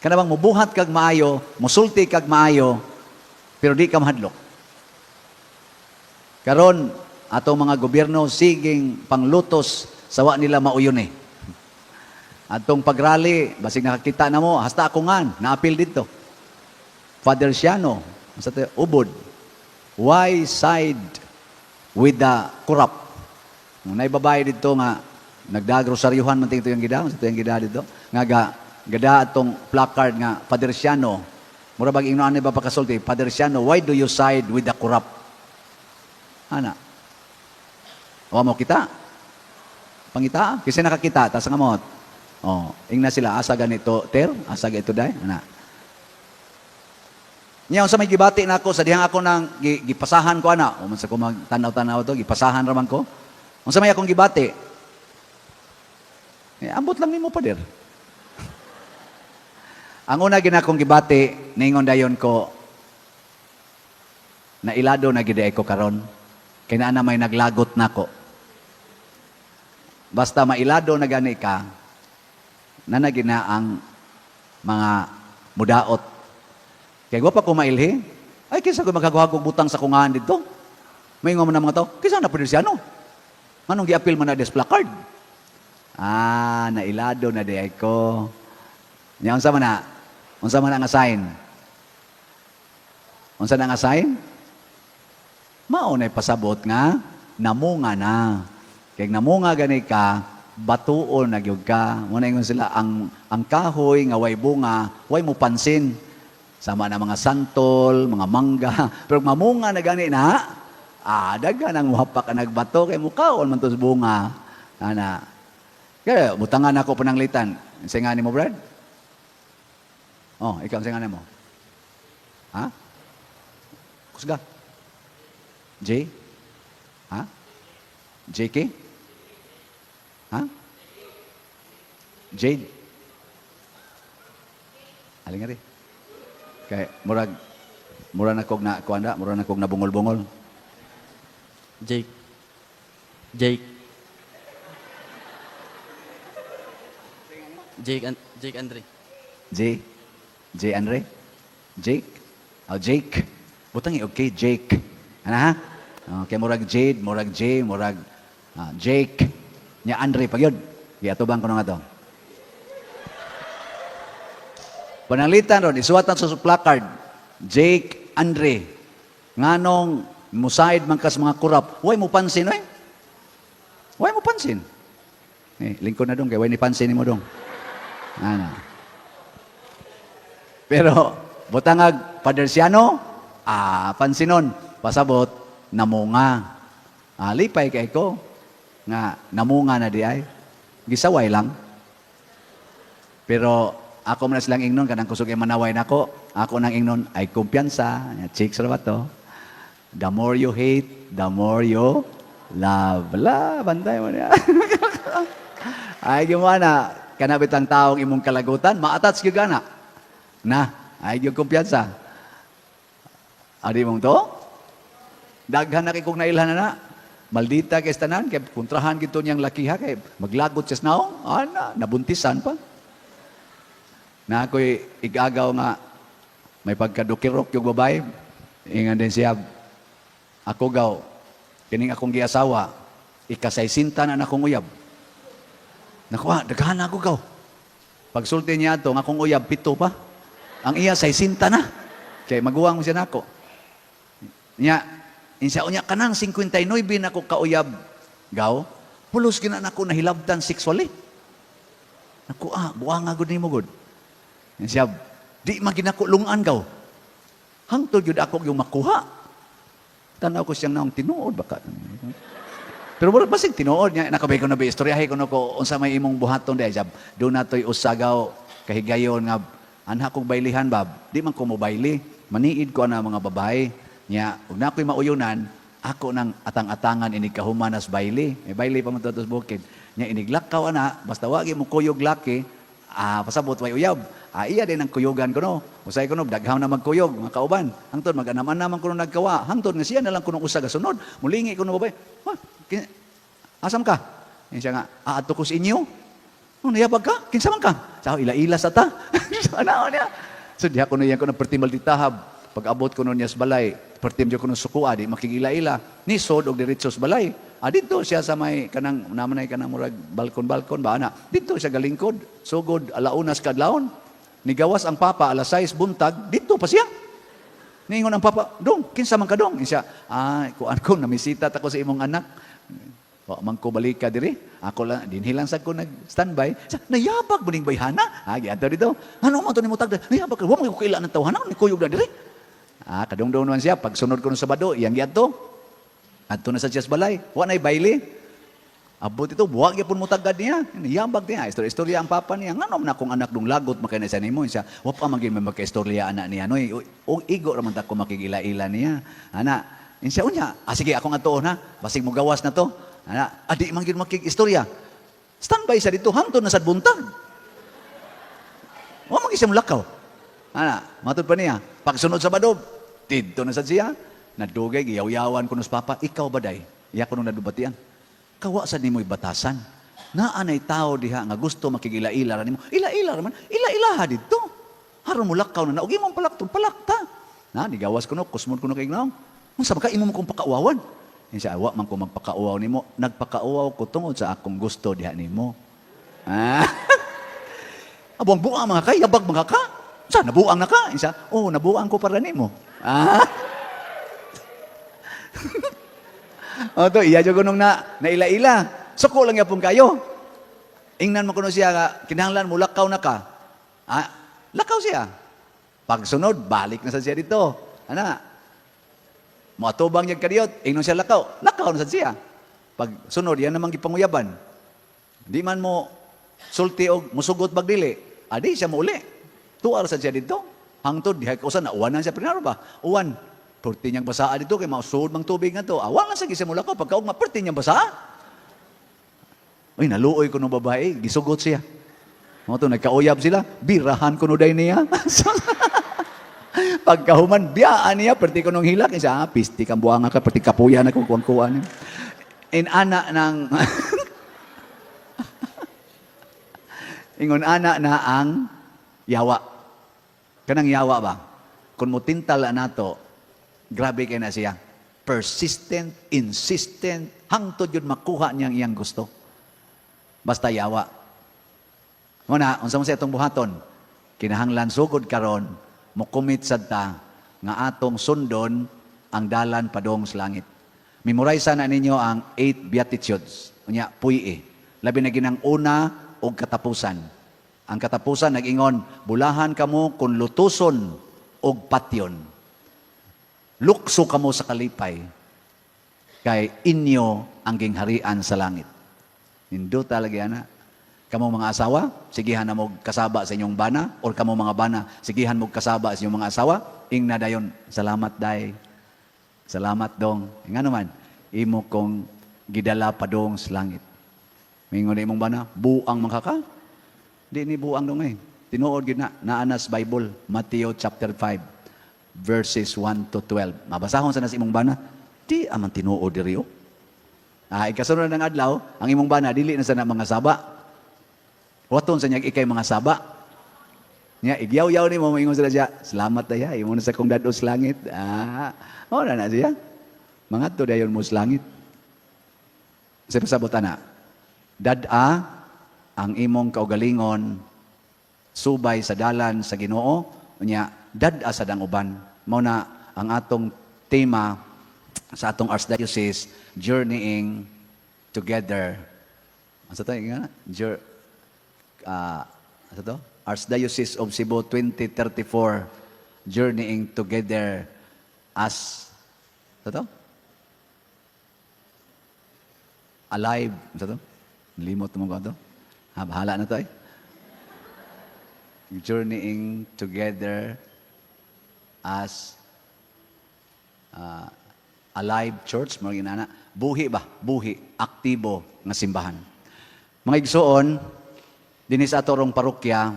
Kana bang mubuhat kag maayo, musulti kag maayo, pero di ka mahadlok. Karon atong mga gobyerno siging panglutos sa wa nila mauyon eh. Atong pagrally, basig nakakita na mo, hasta ako nga, naapil dito. Father Siano, sa Ubod, why side with the corrupt? Nung babae dito nga, nagdagrosaryuhan man tingto yung gida, sa yung gida dito, nga ga, gada atong placard nga, "Father Siano," mura bag ingno ani ba pakasulti, "Father Siano, why do you side with the corrupt?" Ana. Wa mo kita. Pangita, kasi nakakita, tas nga mo. Oh, ingna sila, asa ganito, ter, asa ganito day, ana. Nya unsa may gibati nako sa dihang ako nang gipasahan ko ana, o man sa ko magtanaw-tanaw to, gipasahan ra man ko. Unsa may akong gibati? Eh, ambot lang nimo, pader. Ang una ginakong gibati, ningon dayon ko, na ilado na gid ko karon. Kay naa na may naglagot nako. Basta mailado na gani ka, nanagi na ang mga mudaot. Kaya wa pa ko mailhi, ay kinsa ko maghaguhagog butang sa kungahan dito? May mo na mga tao, kinsa na pwede siya no? Manong giapil man na des placard? Ah, nailado na di ay ko. Nya unsa man na? Unsa man ang sign? Unsa na nga sign? Mao na pasabot nga namunga na. Kay namunga gani ka, batuon na gyud ka. Muna ingon sila ang kahoy nga way bunga, way mo pansin. Sama na mga santol, mga mangga. Pero mamunga na gani na, daghan ang muhapak ka nagbato kay mukaon man tos bunga. Ana. Kaya butangan ako pananglitan. Unsa nga nimo, Brad? Oh, ikaw unsa nga nimo? Ha? Kusga. J? Ha? JK? Ha? Jade? Alin nga rin? Kay murag mura na kog na kuan da, mura na kog nabungol-bungol. Jake. Jake. Jake, Jake Andre. J? J Andre? Jake? Oh, Jake. Butang okay, Jake. Ana ha? Okay, murag Jade, murag J, murag Jake. Nya Andre pag yun. Giatubang ko na nga to. Pananglitan ron, isuwatan sa placard, Jake Andre, nganong musaid man kas mga kurap, way mo pansin, oy. Way mo pansin. Eh, lingkod na dong, kay way ni pansin nimo dong. Ana. Pero, butangag Padersiano, pansinon, pasabot, namunga. Lipay kay ko, nga namunga na di ay. Gisaway lang. Pero ako man na silang ingnon, kanang kusog ay manaway nako, ako nang ingnon, ay kumpiyansa, chicks ra ba to? The more you hate, the more you love. La, bantay mo niya. Ay, gimo na, kanabit ang taong imong kalagutan, ma-attach gyud na. Na, ay gyud kumpiyansa. Adi mong to? Daghan na kay kong nailhan na na. Maldita kay tanan, kay kontrahan gito niyang lakiha, kay maglagot siya sa naong, ana, nabuntisan pa. Na ako'y igagaw nga, may pagkadukirok yung babae, ingan din siya, ako gaw, kining akong giasawa, ikasaysinta na nakong uyab. Nakuha, daghan na ako gaw. Pagsulti niya ato, ang akong uyab, 7 pa. Ang iya, 60 na. Kay maguwang mo siya nako. Nya, insa unya kanang 59 na ko kauyab gaw, pulos gina nako nahilabtan sexually. Naku, buang nga gud nimo gud. Siya, di man ginako lungan gaw. Hangtod gyud ako yung makuha. Tanaw ko siyang naong tinuod baka. Pero murag basig tinuod niya, nakabay ko na ba istoryahe ko no ko unsa may imong buhaton diay sab. Do na toy usagaw kahigayon nga anha kong baylihan bab. Di man ko mo bayli, maniid ko ana mga babae. Nya, ug na ako'y mauyunan, ako nang atang-atangan inig kahuman as bayli. May bayli pa man to sa bukid. Nya iniglakaw ana, basta wagi mo kuyog laki, pasabot way uyab. Iya din ang kuyugan ko no. Usay ko no, daghaw na magkuyog, mga kauban. Hangtod mag-anam-anam man kuno nagkawa. Hangtod nga siya na lang kuno usa gasunod. Mulingi kuno babae. Ha, asam ka? Yan siya nga, aadto ko sa inyo. Oh, nayabag ka? Kinsa man ka? Sa ila-ila sa ta. Ano niya? So diha kuno yan kuno perti malditahab. Pag abot kuno niya sa balay, perti ko kuno sukua di makigila-ila. Nisod og diretso sa balay. Didto siya sa may kanang naman ay kanang murag balkon-balkon ba ana. Didto siya galingkod, sugod alaunas kadlawon. Nigawas ang papa alas 6 buntag, didto pa siya. Niingon ang papa, dong, kinsa man ka dong? Siya, kuan ko namisita ta ko sa imong anak. Wa man ko balika diri. Ako lang dinhi lang sad ko nag-standby. Sa nayabag mo ning bayhana. Giadto dito. Ano man to nimo tagda? Nayabag ka, wa man ko kaila ng tawhana, ni kuyog na diri. Kadungdong naman siya pagsunod ko sa Sabado, iyang giadto. Adto na sa Diyas balay. Wa nay bayle. Abot ito, buwag yapon mo tagad niya. Niyabag niya. Istorya-istorya ang papa niya. Ngano man akong anak dong lagot makay na siya nimo. Siya, wa pa man gyud may magka-istorya anak niya. Noy, o igo ra man ta ko makigila-ila niya. Ana, siya unya. Sige akong atuon ha. Basig mo gawas na to. Ana, adi man gyud makig-istorya. Standby siya dito hangtod na sa buntag. Wa man gyud siya mulakaw. Ana, matud pa niya. Pagsunod sa Sabado, didto na sad siya. Nadugay giyaw-yawan kuno sa papa, ikaw ba day? Iya kuno nadubatian. Kawa sad nimoy batasan. Naa nay tao diha nga gusto makigila-ila ra nimo. Ila-ila ra man, ila-ilaha didto. Haron mo lakaw na naog imong palakton, palakta. Na nigawas kuno, kusmod kuno kay gnaong. Unsa ba ka imo mo kong pakauwawan? Insa awa man ko magpakauwaw nimo, nagpakauwaw ko tungod sa akong gusto diha nimo. Abuang buang mga ka, yabag mga ka. Sa nabuang na ka? Insa, oh, nabuang ko para nimo. O to, iya jud kunong na naila-ila. Suko lang yapon kayo. Ingnan mo kuno siya nga kinahanglan mo lakaw na ka. Lakaw siya. Pagsunod, balik na sad siya dito. Ana. Moatubang niya kadiyot, ingnon siya lakaw. Lakaw na sad siya. Pag sunod, yan namang gipanguyaban. Di man mo sulti og musugot bag dili, adi siya mouli. Tuar sad siya dito. Hangtod diha kausan na uwanan siya primero ba? Uwan. Perti niyang basaa dito kay mausod mang tubig nga to. Awa lang sa gisa mo lakaw pagkaugma perti niyang basaa. Uy, naluoy ko nung babae, gisugot siya. Mo to nagkauyab sila, birahan ko no day niya. Pagkahuman biyaan niya perti ko nung hilak siya, pisti kang buanga ka, perti kapuyan ako kuwang-kuwan. In ana ng ingon ana na ang yawa. Kanang yawa ba? Kung motintal nato, grabe kay na siya. Persistent, insistent, hangtod yun makuha niyang iyang gusto. Basta yawa. Muna, unsa mo siya itong buhaton? Kinahanglan sugod karon mo-commit sad ta nga atong sundon ang dalan padong sa langit. Memorize na ninyo ang eight Beatitudes. Unya, puy. Labi na ginang una og katapusan. Ang katapusan nag-ingon, "Bulahan kamo kung lutuson og patyon. Lukso kamo sa kalipay kay inyo ang gingharian sa langit." Nindota lagi ana. Kamo mga asawa, sigihan na mo kasaba sa inyong bana, or kamo mga bana, sigihan mo kasaba sa inyong mga asawa, ingna dayon, "Salamat, day. Salamat, dong." Nga naman, imo kong gidala padong sa langit. Mingon na imong bana, "Buang man ka ka." Di ni buang, dong eh. Tinuod gid na, naa na sa Bible, Matthew chapter 5, verses 1 to 12. Mabasahon sa nas imong bana, di aman tinuod diri oh. Ah, ikasunod ng adlaw, ang imong bana dili na sana mga saba. Waton sa niya ikay mga saba. Nya igyaw-yaw ni mo, moingon sila siya, "Salamat daya, imo na sa kong dad-o sa langit." Ah, mao na na siya. Mangadto dayon mo sa langit. Sa pasabot ana, dad-a ang imong kaugalingon subay sa dalan sa Ginoo, unya dad-a sa dang uban. Mao na ang atong tema sa atong Archdiocese, journeying together. Asa to nga? Asa to? Archdiocese of Cebu 2034, journeying together as asa to? Alive. Asa to? Limot mo ko to? Ha, bahala na to eh. Journeying together as alive church, mga ginana. Buhi ba? Buhi, aktibo nga simbahan. Mga igsoon, dinhi sa atorong parokya,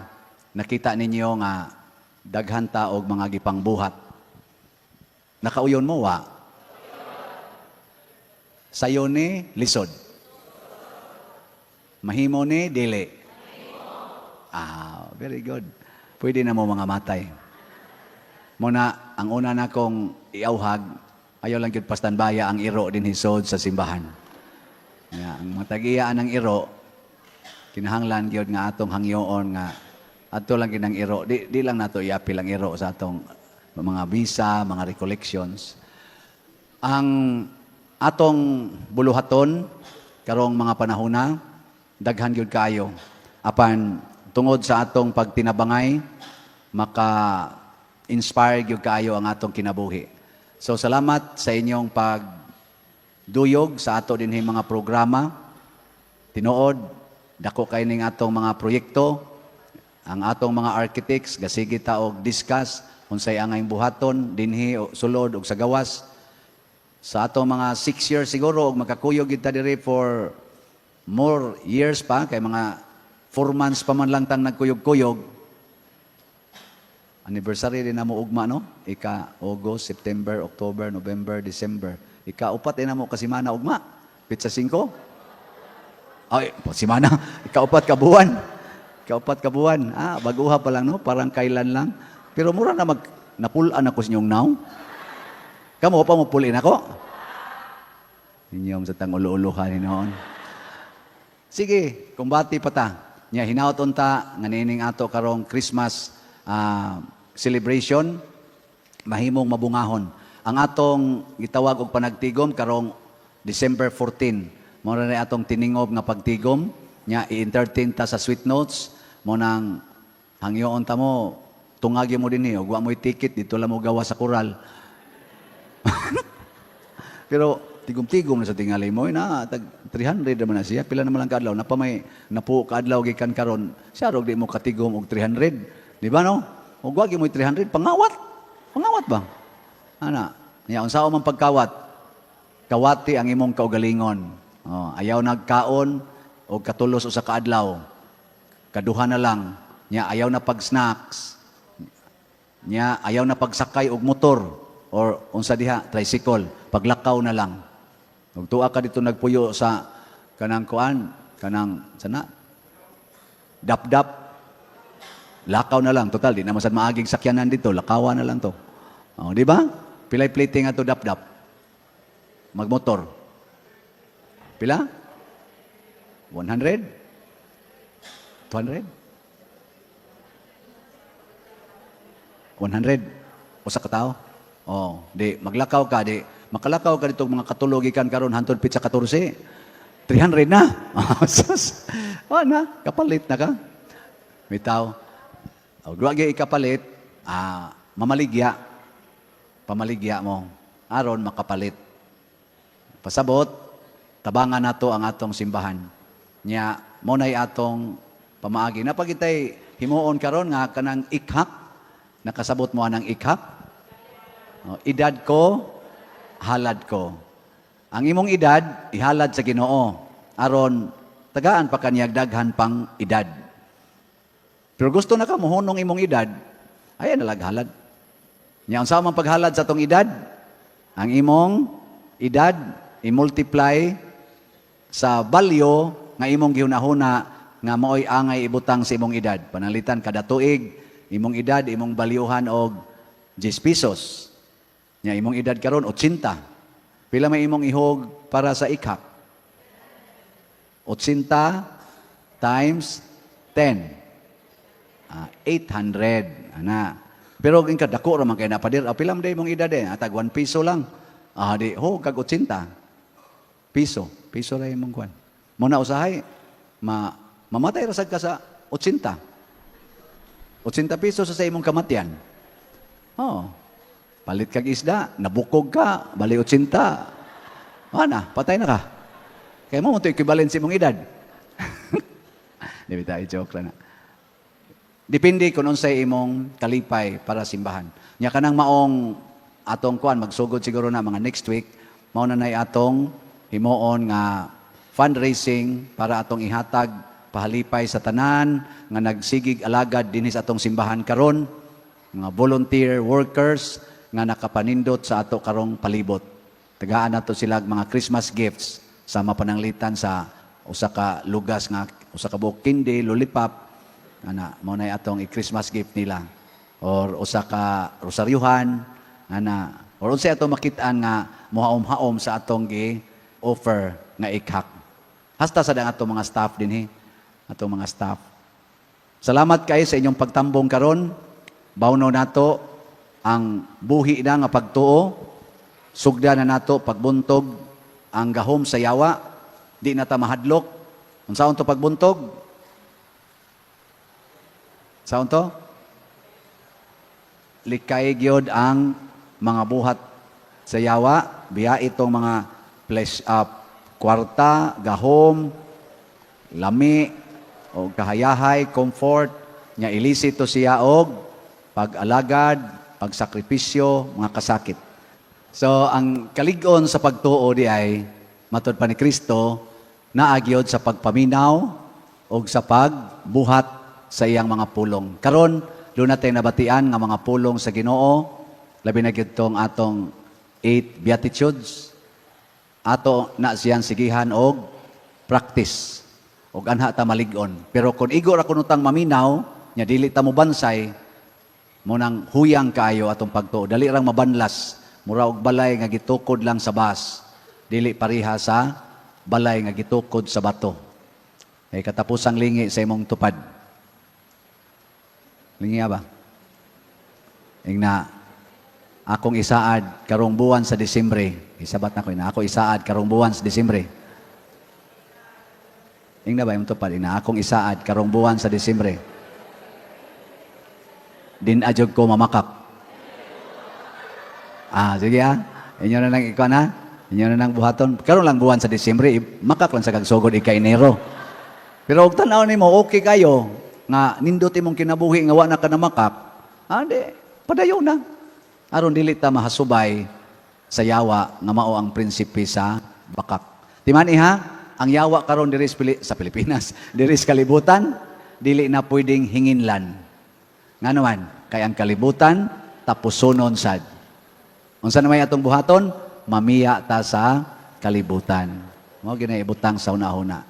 nakita ninyo nga daghan ta og mga gipangbuhat. Nakauyon mo wa? Sayo ni lisod. Mahimo ni dili. Ah, very good. Pwede na mo mga matay. Muna, ang una na kong iauhag, ayaw lang gyud pastanbaya ang iro dinhi sod sa simbahan. Nga, ang matagiyaan ng iro, kinahanglan gyud nga atong hangyoon nga adto lang gyud ang iro. Di lang nato iapil ang iro sa atong mga misa, mga recollections. Ang atong buluhaton karong mga panahona, daghan gyud kaayo. Apan tungod sa atong pagtinabangay, maka inspire gyud kaayo ang atong kinabuhi. So salamat sa inyong pagduyog sa ato dinhi mga programa. Tinuod, dako kay ning atong mga proyekto, ang atong mga architects gasige ta og discuss unsay angay buhaton dinhi o sulod ug sa gawas. Sa atong mga 6 years siguro og makakuyog gyud ta diri for more years pa, kay mga 4 months pa man lang tang nagkuyog-kuyog. Anniversary din na mo ugma, no? Ika August, September, October, November, December. Ika upat din na mo kasimana ugma. Pitsa 5. Ay, simana. Ika-upat ka buwan. Ika-upat ka buwan. Ah, baguha pa lang, no? Parang kailan lang. Pero mura na mag napulaan ako sa inyong now. Kamo pa mo pulin ako? Inyong sa tang ulo-uluhan noon. Sige, kumbati pa ta. Nya hinaut unta nga niining ato karong Christmas celebration mahimong mabungahon. Ang atong gitawag og panagtigom karong December 14. Mao na atong tiningob nga pagtigom nya i-entertain ta sa Sweet Notes. Mo nang hangyoon ta mo tungagi mo dinhi og wa mo'y ticket, dito lang mo gawa sa koral. Pero tigom-tigom na sa tingali mo na tag 300 naman na siya. Pila naman lang kaadlaw napa may napo kaadlaw gikan karon siya rog di mo katigom og 300, di ba, no? Og wa mo 300, pangawat. Pangawat ba? Ana, nya unsa man pagkawat? Kawati ang imong kaugalingon. Oh, ayaw nagkaon og katulos usa ka adlaw. Kaduha na lang. Nya ayaw na pag snacks. Nya ayaw na pagsakay og motor or unsa diha, tricycle, paglakaw na lang. Ug tuwa ka dito nagpuyo sa kanang kuan, kanang sana dap-dap, lakaw na lang. Total, di na masad maaging sakyanan dito, lakawan na lang to. Oh, di ba? Pilay plating ato dap-dap? Magmotor. Pila? 100? 200? 100 usa ka tawo. Oh, di maglakaw ka, di makalakaw ka dito mga katulo gikan karon hantod pitsa 14. 300 na. Sus. Wa na, kapalit na ka. Bitaw. Og wa gyud ikapalit, mamaligya. Pamaligya mo aron makapalit. Pasabot, tabangan nato ang atong simbahan. Nya mo nay atong pamaagi. Napagitay himuon karon nga kanang ikhak, nakasabot mo anang ikhak. Oh, edad ko, halad ko. Ang imong edad, ihalad sa Ginoo aron tagaan pa kaniyag daghan pang edad. Pero gusto na ka mohunong imong edad, ayan na halad. Nya unsa man paghalad sa atong edad? Ang imong edad i-multiply sa value nga imong gihunahuna nga maoy angay ibutang sa imong edad. Pananglitan kada tuig imong edad imong balyuhan og 10 pesos. Nya imong edad karon 80. Pila may imong ihog para sa ikhak? 80 times 10. 800. Ana. Pero ging kadako ra man kay na pader. Pila man day imong edad eh? Atag 1 piso lang. Di ho kag 80 piso. Piso ra imong kwan. Mo na usahay mamatay ra sad ka sa 80. 80 piso sa imong kamatyan. Oh. Palit kag isda, nabukog ka, bali 80. Ana, patay na ka. Kaya mo to equivalent sa imong edad. Di ba tayo joke lang na. Depende kung unsay imong kalipay para simbahan. Nya kanang maong atong kuan magsugod siguro na mga next week, mao na nay atong himuon nga fundraising para atong ihatag pahalipay sa tanan nga nagsigig alagad dinhi sa atong simbahan karon, mga volunteer workers nga nakapanindot sa ato karong palibot. Tagaan nato sila mga Christmas gifts sa mapananglitan sa usa ka lugas nga usa ka buok candy, lollipop, ana mao nay atong i-Christmas gift nila, or usa ka rosaryuhan, ana, or unsay ato makit-an nga mohaom-haom sa atong gi offer nga ikhak. Hasta sa dang atong mga staff dinhi, atong mga staff. Salamat kay sa inyong pagtambong karon. Bawno nato ang buhi na nga pagtuo. Sugda na nato pagbuntog ang gahom sa yawa. Di na ta mahadlok. Unsaon to pagbuntog? Saon to? Likay gyud ang mga buhat sa yawa, biya itong mga flesh up, kwarta, gahom, lami, o kahayahay, comfort, nya ilisito siya og pag-alagad, pagsakripisyo, mga kasakit. So, ang kalig-on sa pagtuo di ay, matod pa ni Kristo, naagyod sa pagpaminaw o sa pagbuhat sa iyang mga pulong. Karon, doon natin nabatian nga mga pulong sa Ginoo, labi na gyud tong atong 8 Beatitudes. Ato na siyang sigihan og practice og anha ta malig-on. Pero kung igo ra kuno tang maminaw, nya dili ta mobansay, mo nang huyang kaayo atong pagtuo. Dali rang mabanlas, mura og balay nga gitukod lang sa bas, dili pareha sa balay nga gitukod sa bato. Kay katapusang lingi sa imong tupad. Lingi ba? Ingna, akong isaad karong buwan sa Disyembre. Isabat na ko, ina, ako isaad karong buwan sa Disyembre. Ingna ba imong tupad? Ingna, akong isaad karong buwan sa Disyembre. Din adyog ko mamakak. Sige ah. Inyo na lang ikaw na. Inyo na lang buhaton. Karon lang buwan sa Disyembre, makak lang sa kagsugod ika Enero. Pero og tan-aw nimo okay kayo nga nindot imong kinabuhi nga wa na ka namakak, di padayon na. Aron dili ta mahasubay sa yawa nga mao ang prinsipe sa bakak. Timan iha, ang yawa karon diri sa Pilipinas, diri sa kalibutan, dili na pwedeng hinginlan. Ngano man, kay ang kalibutan tapusonon sad. Unsa na may atong buhaton? Mamiya ta sa kalibutan. Mao ginaibutang sa una-una.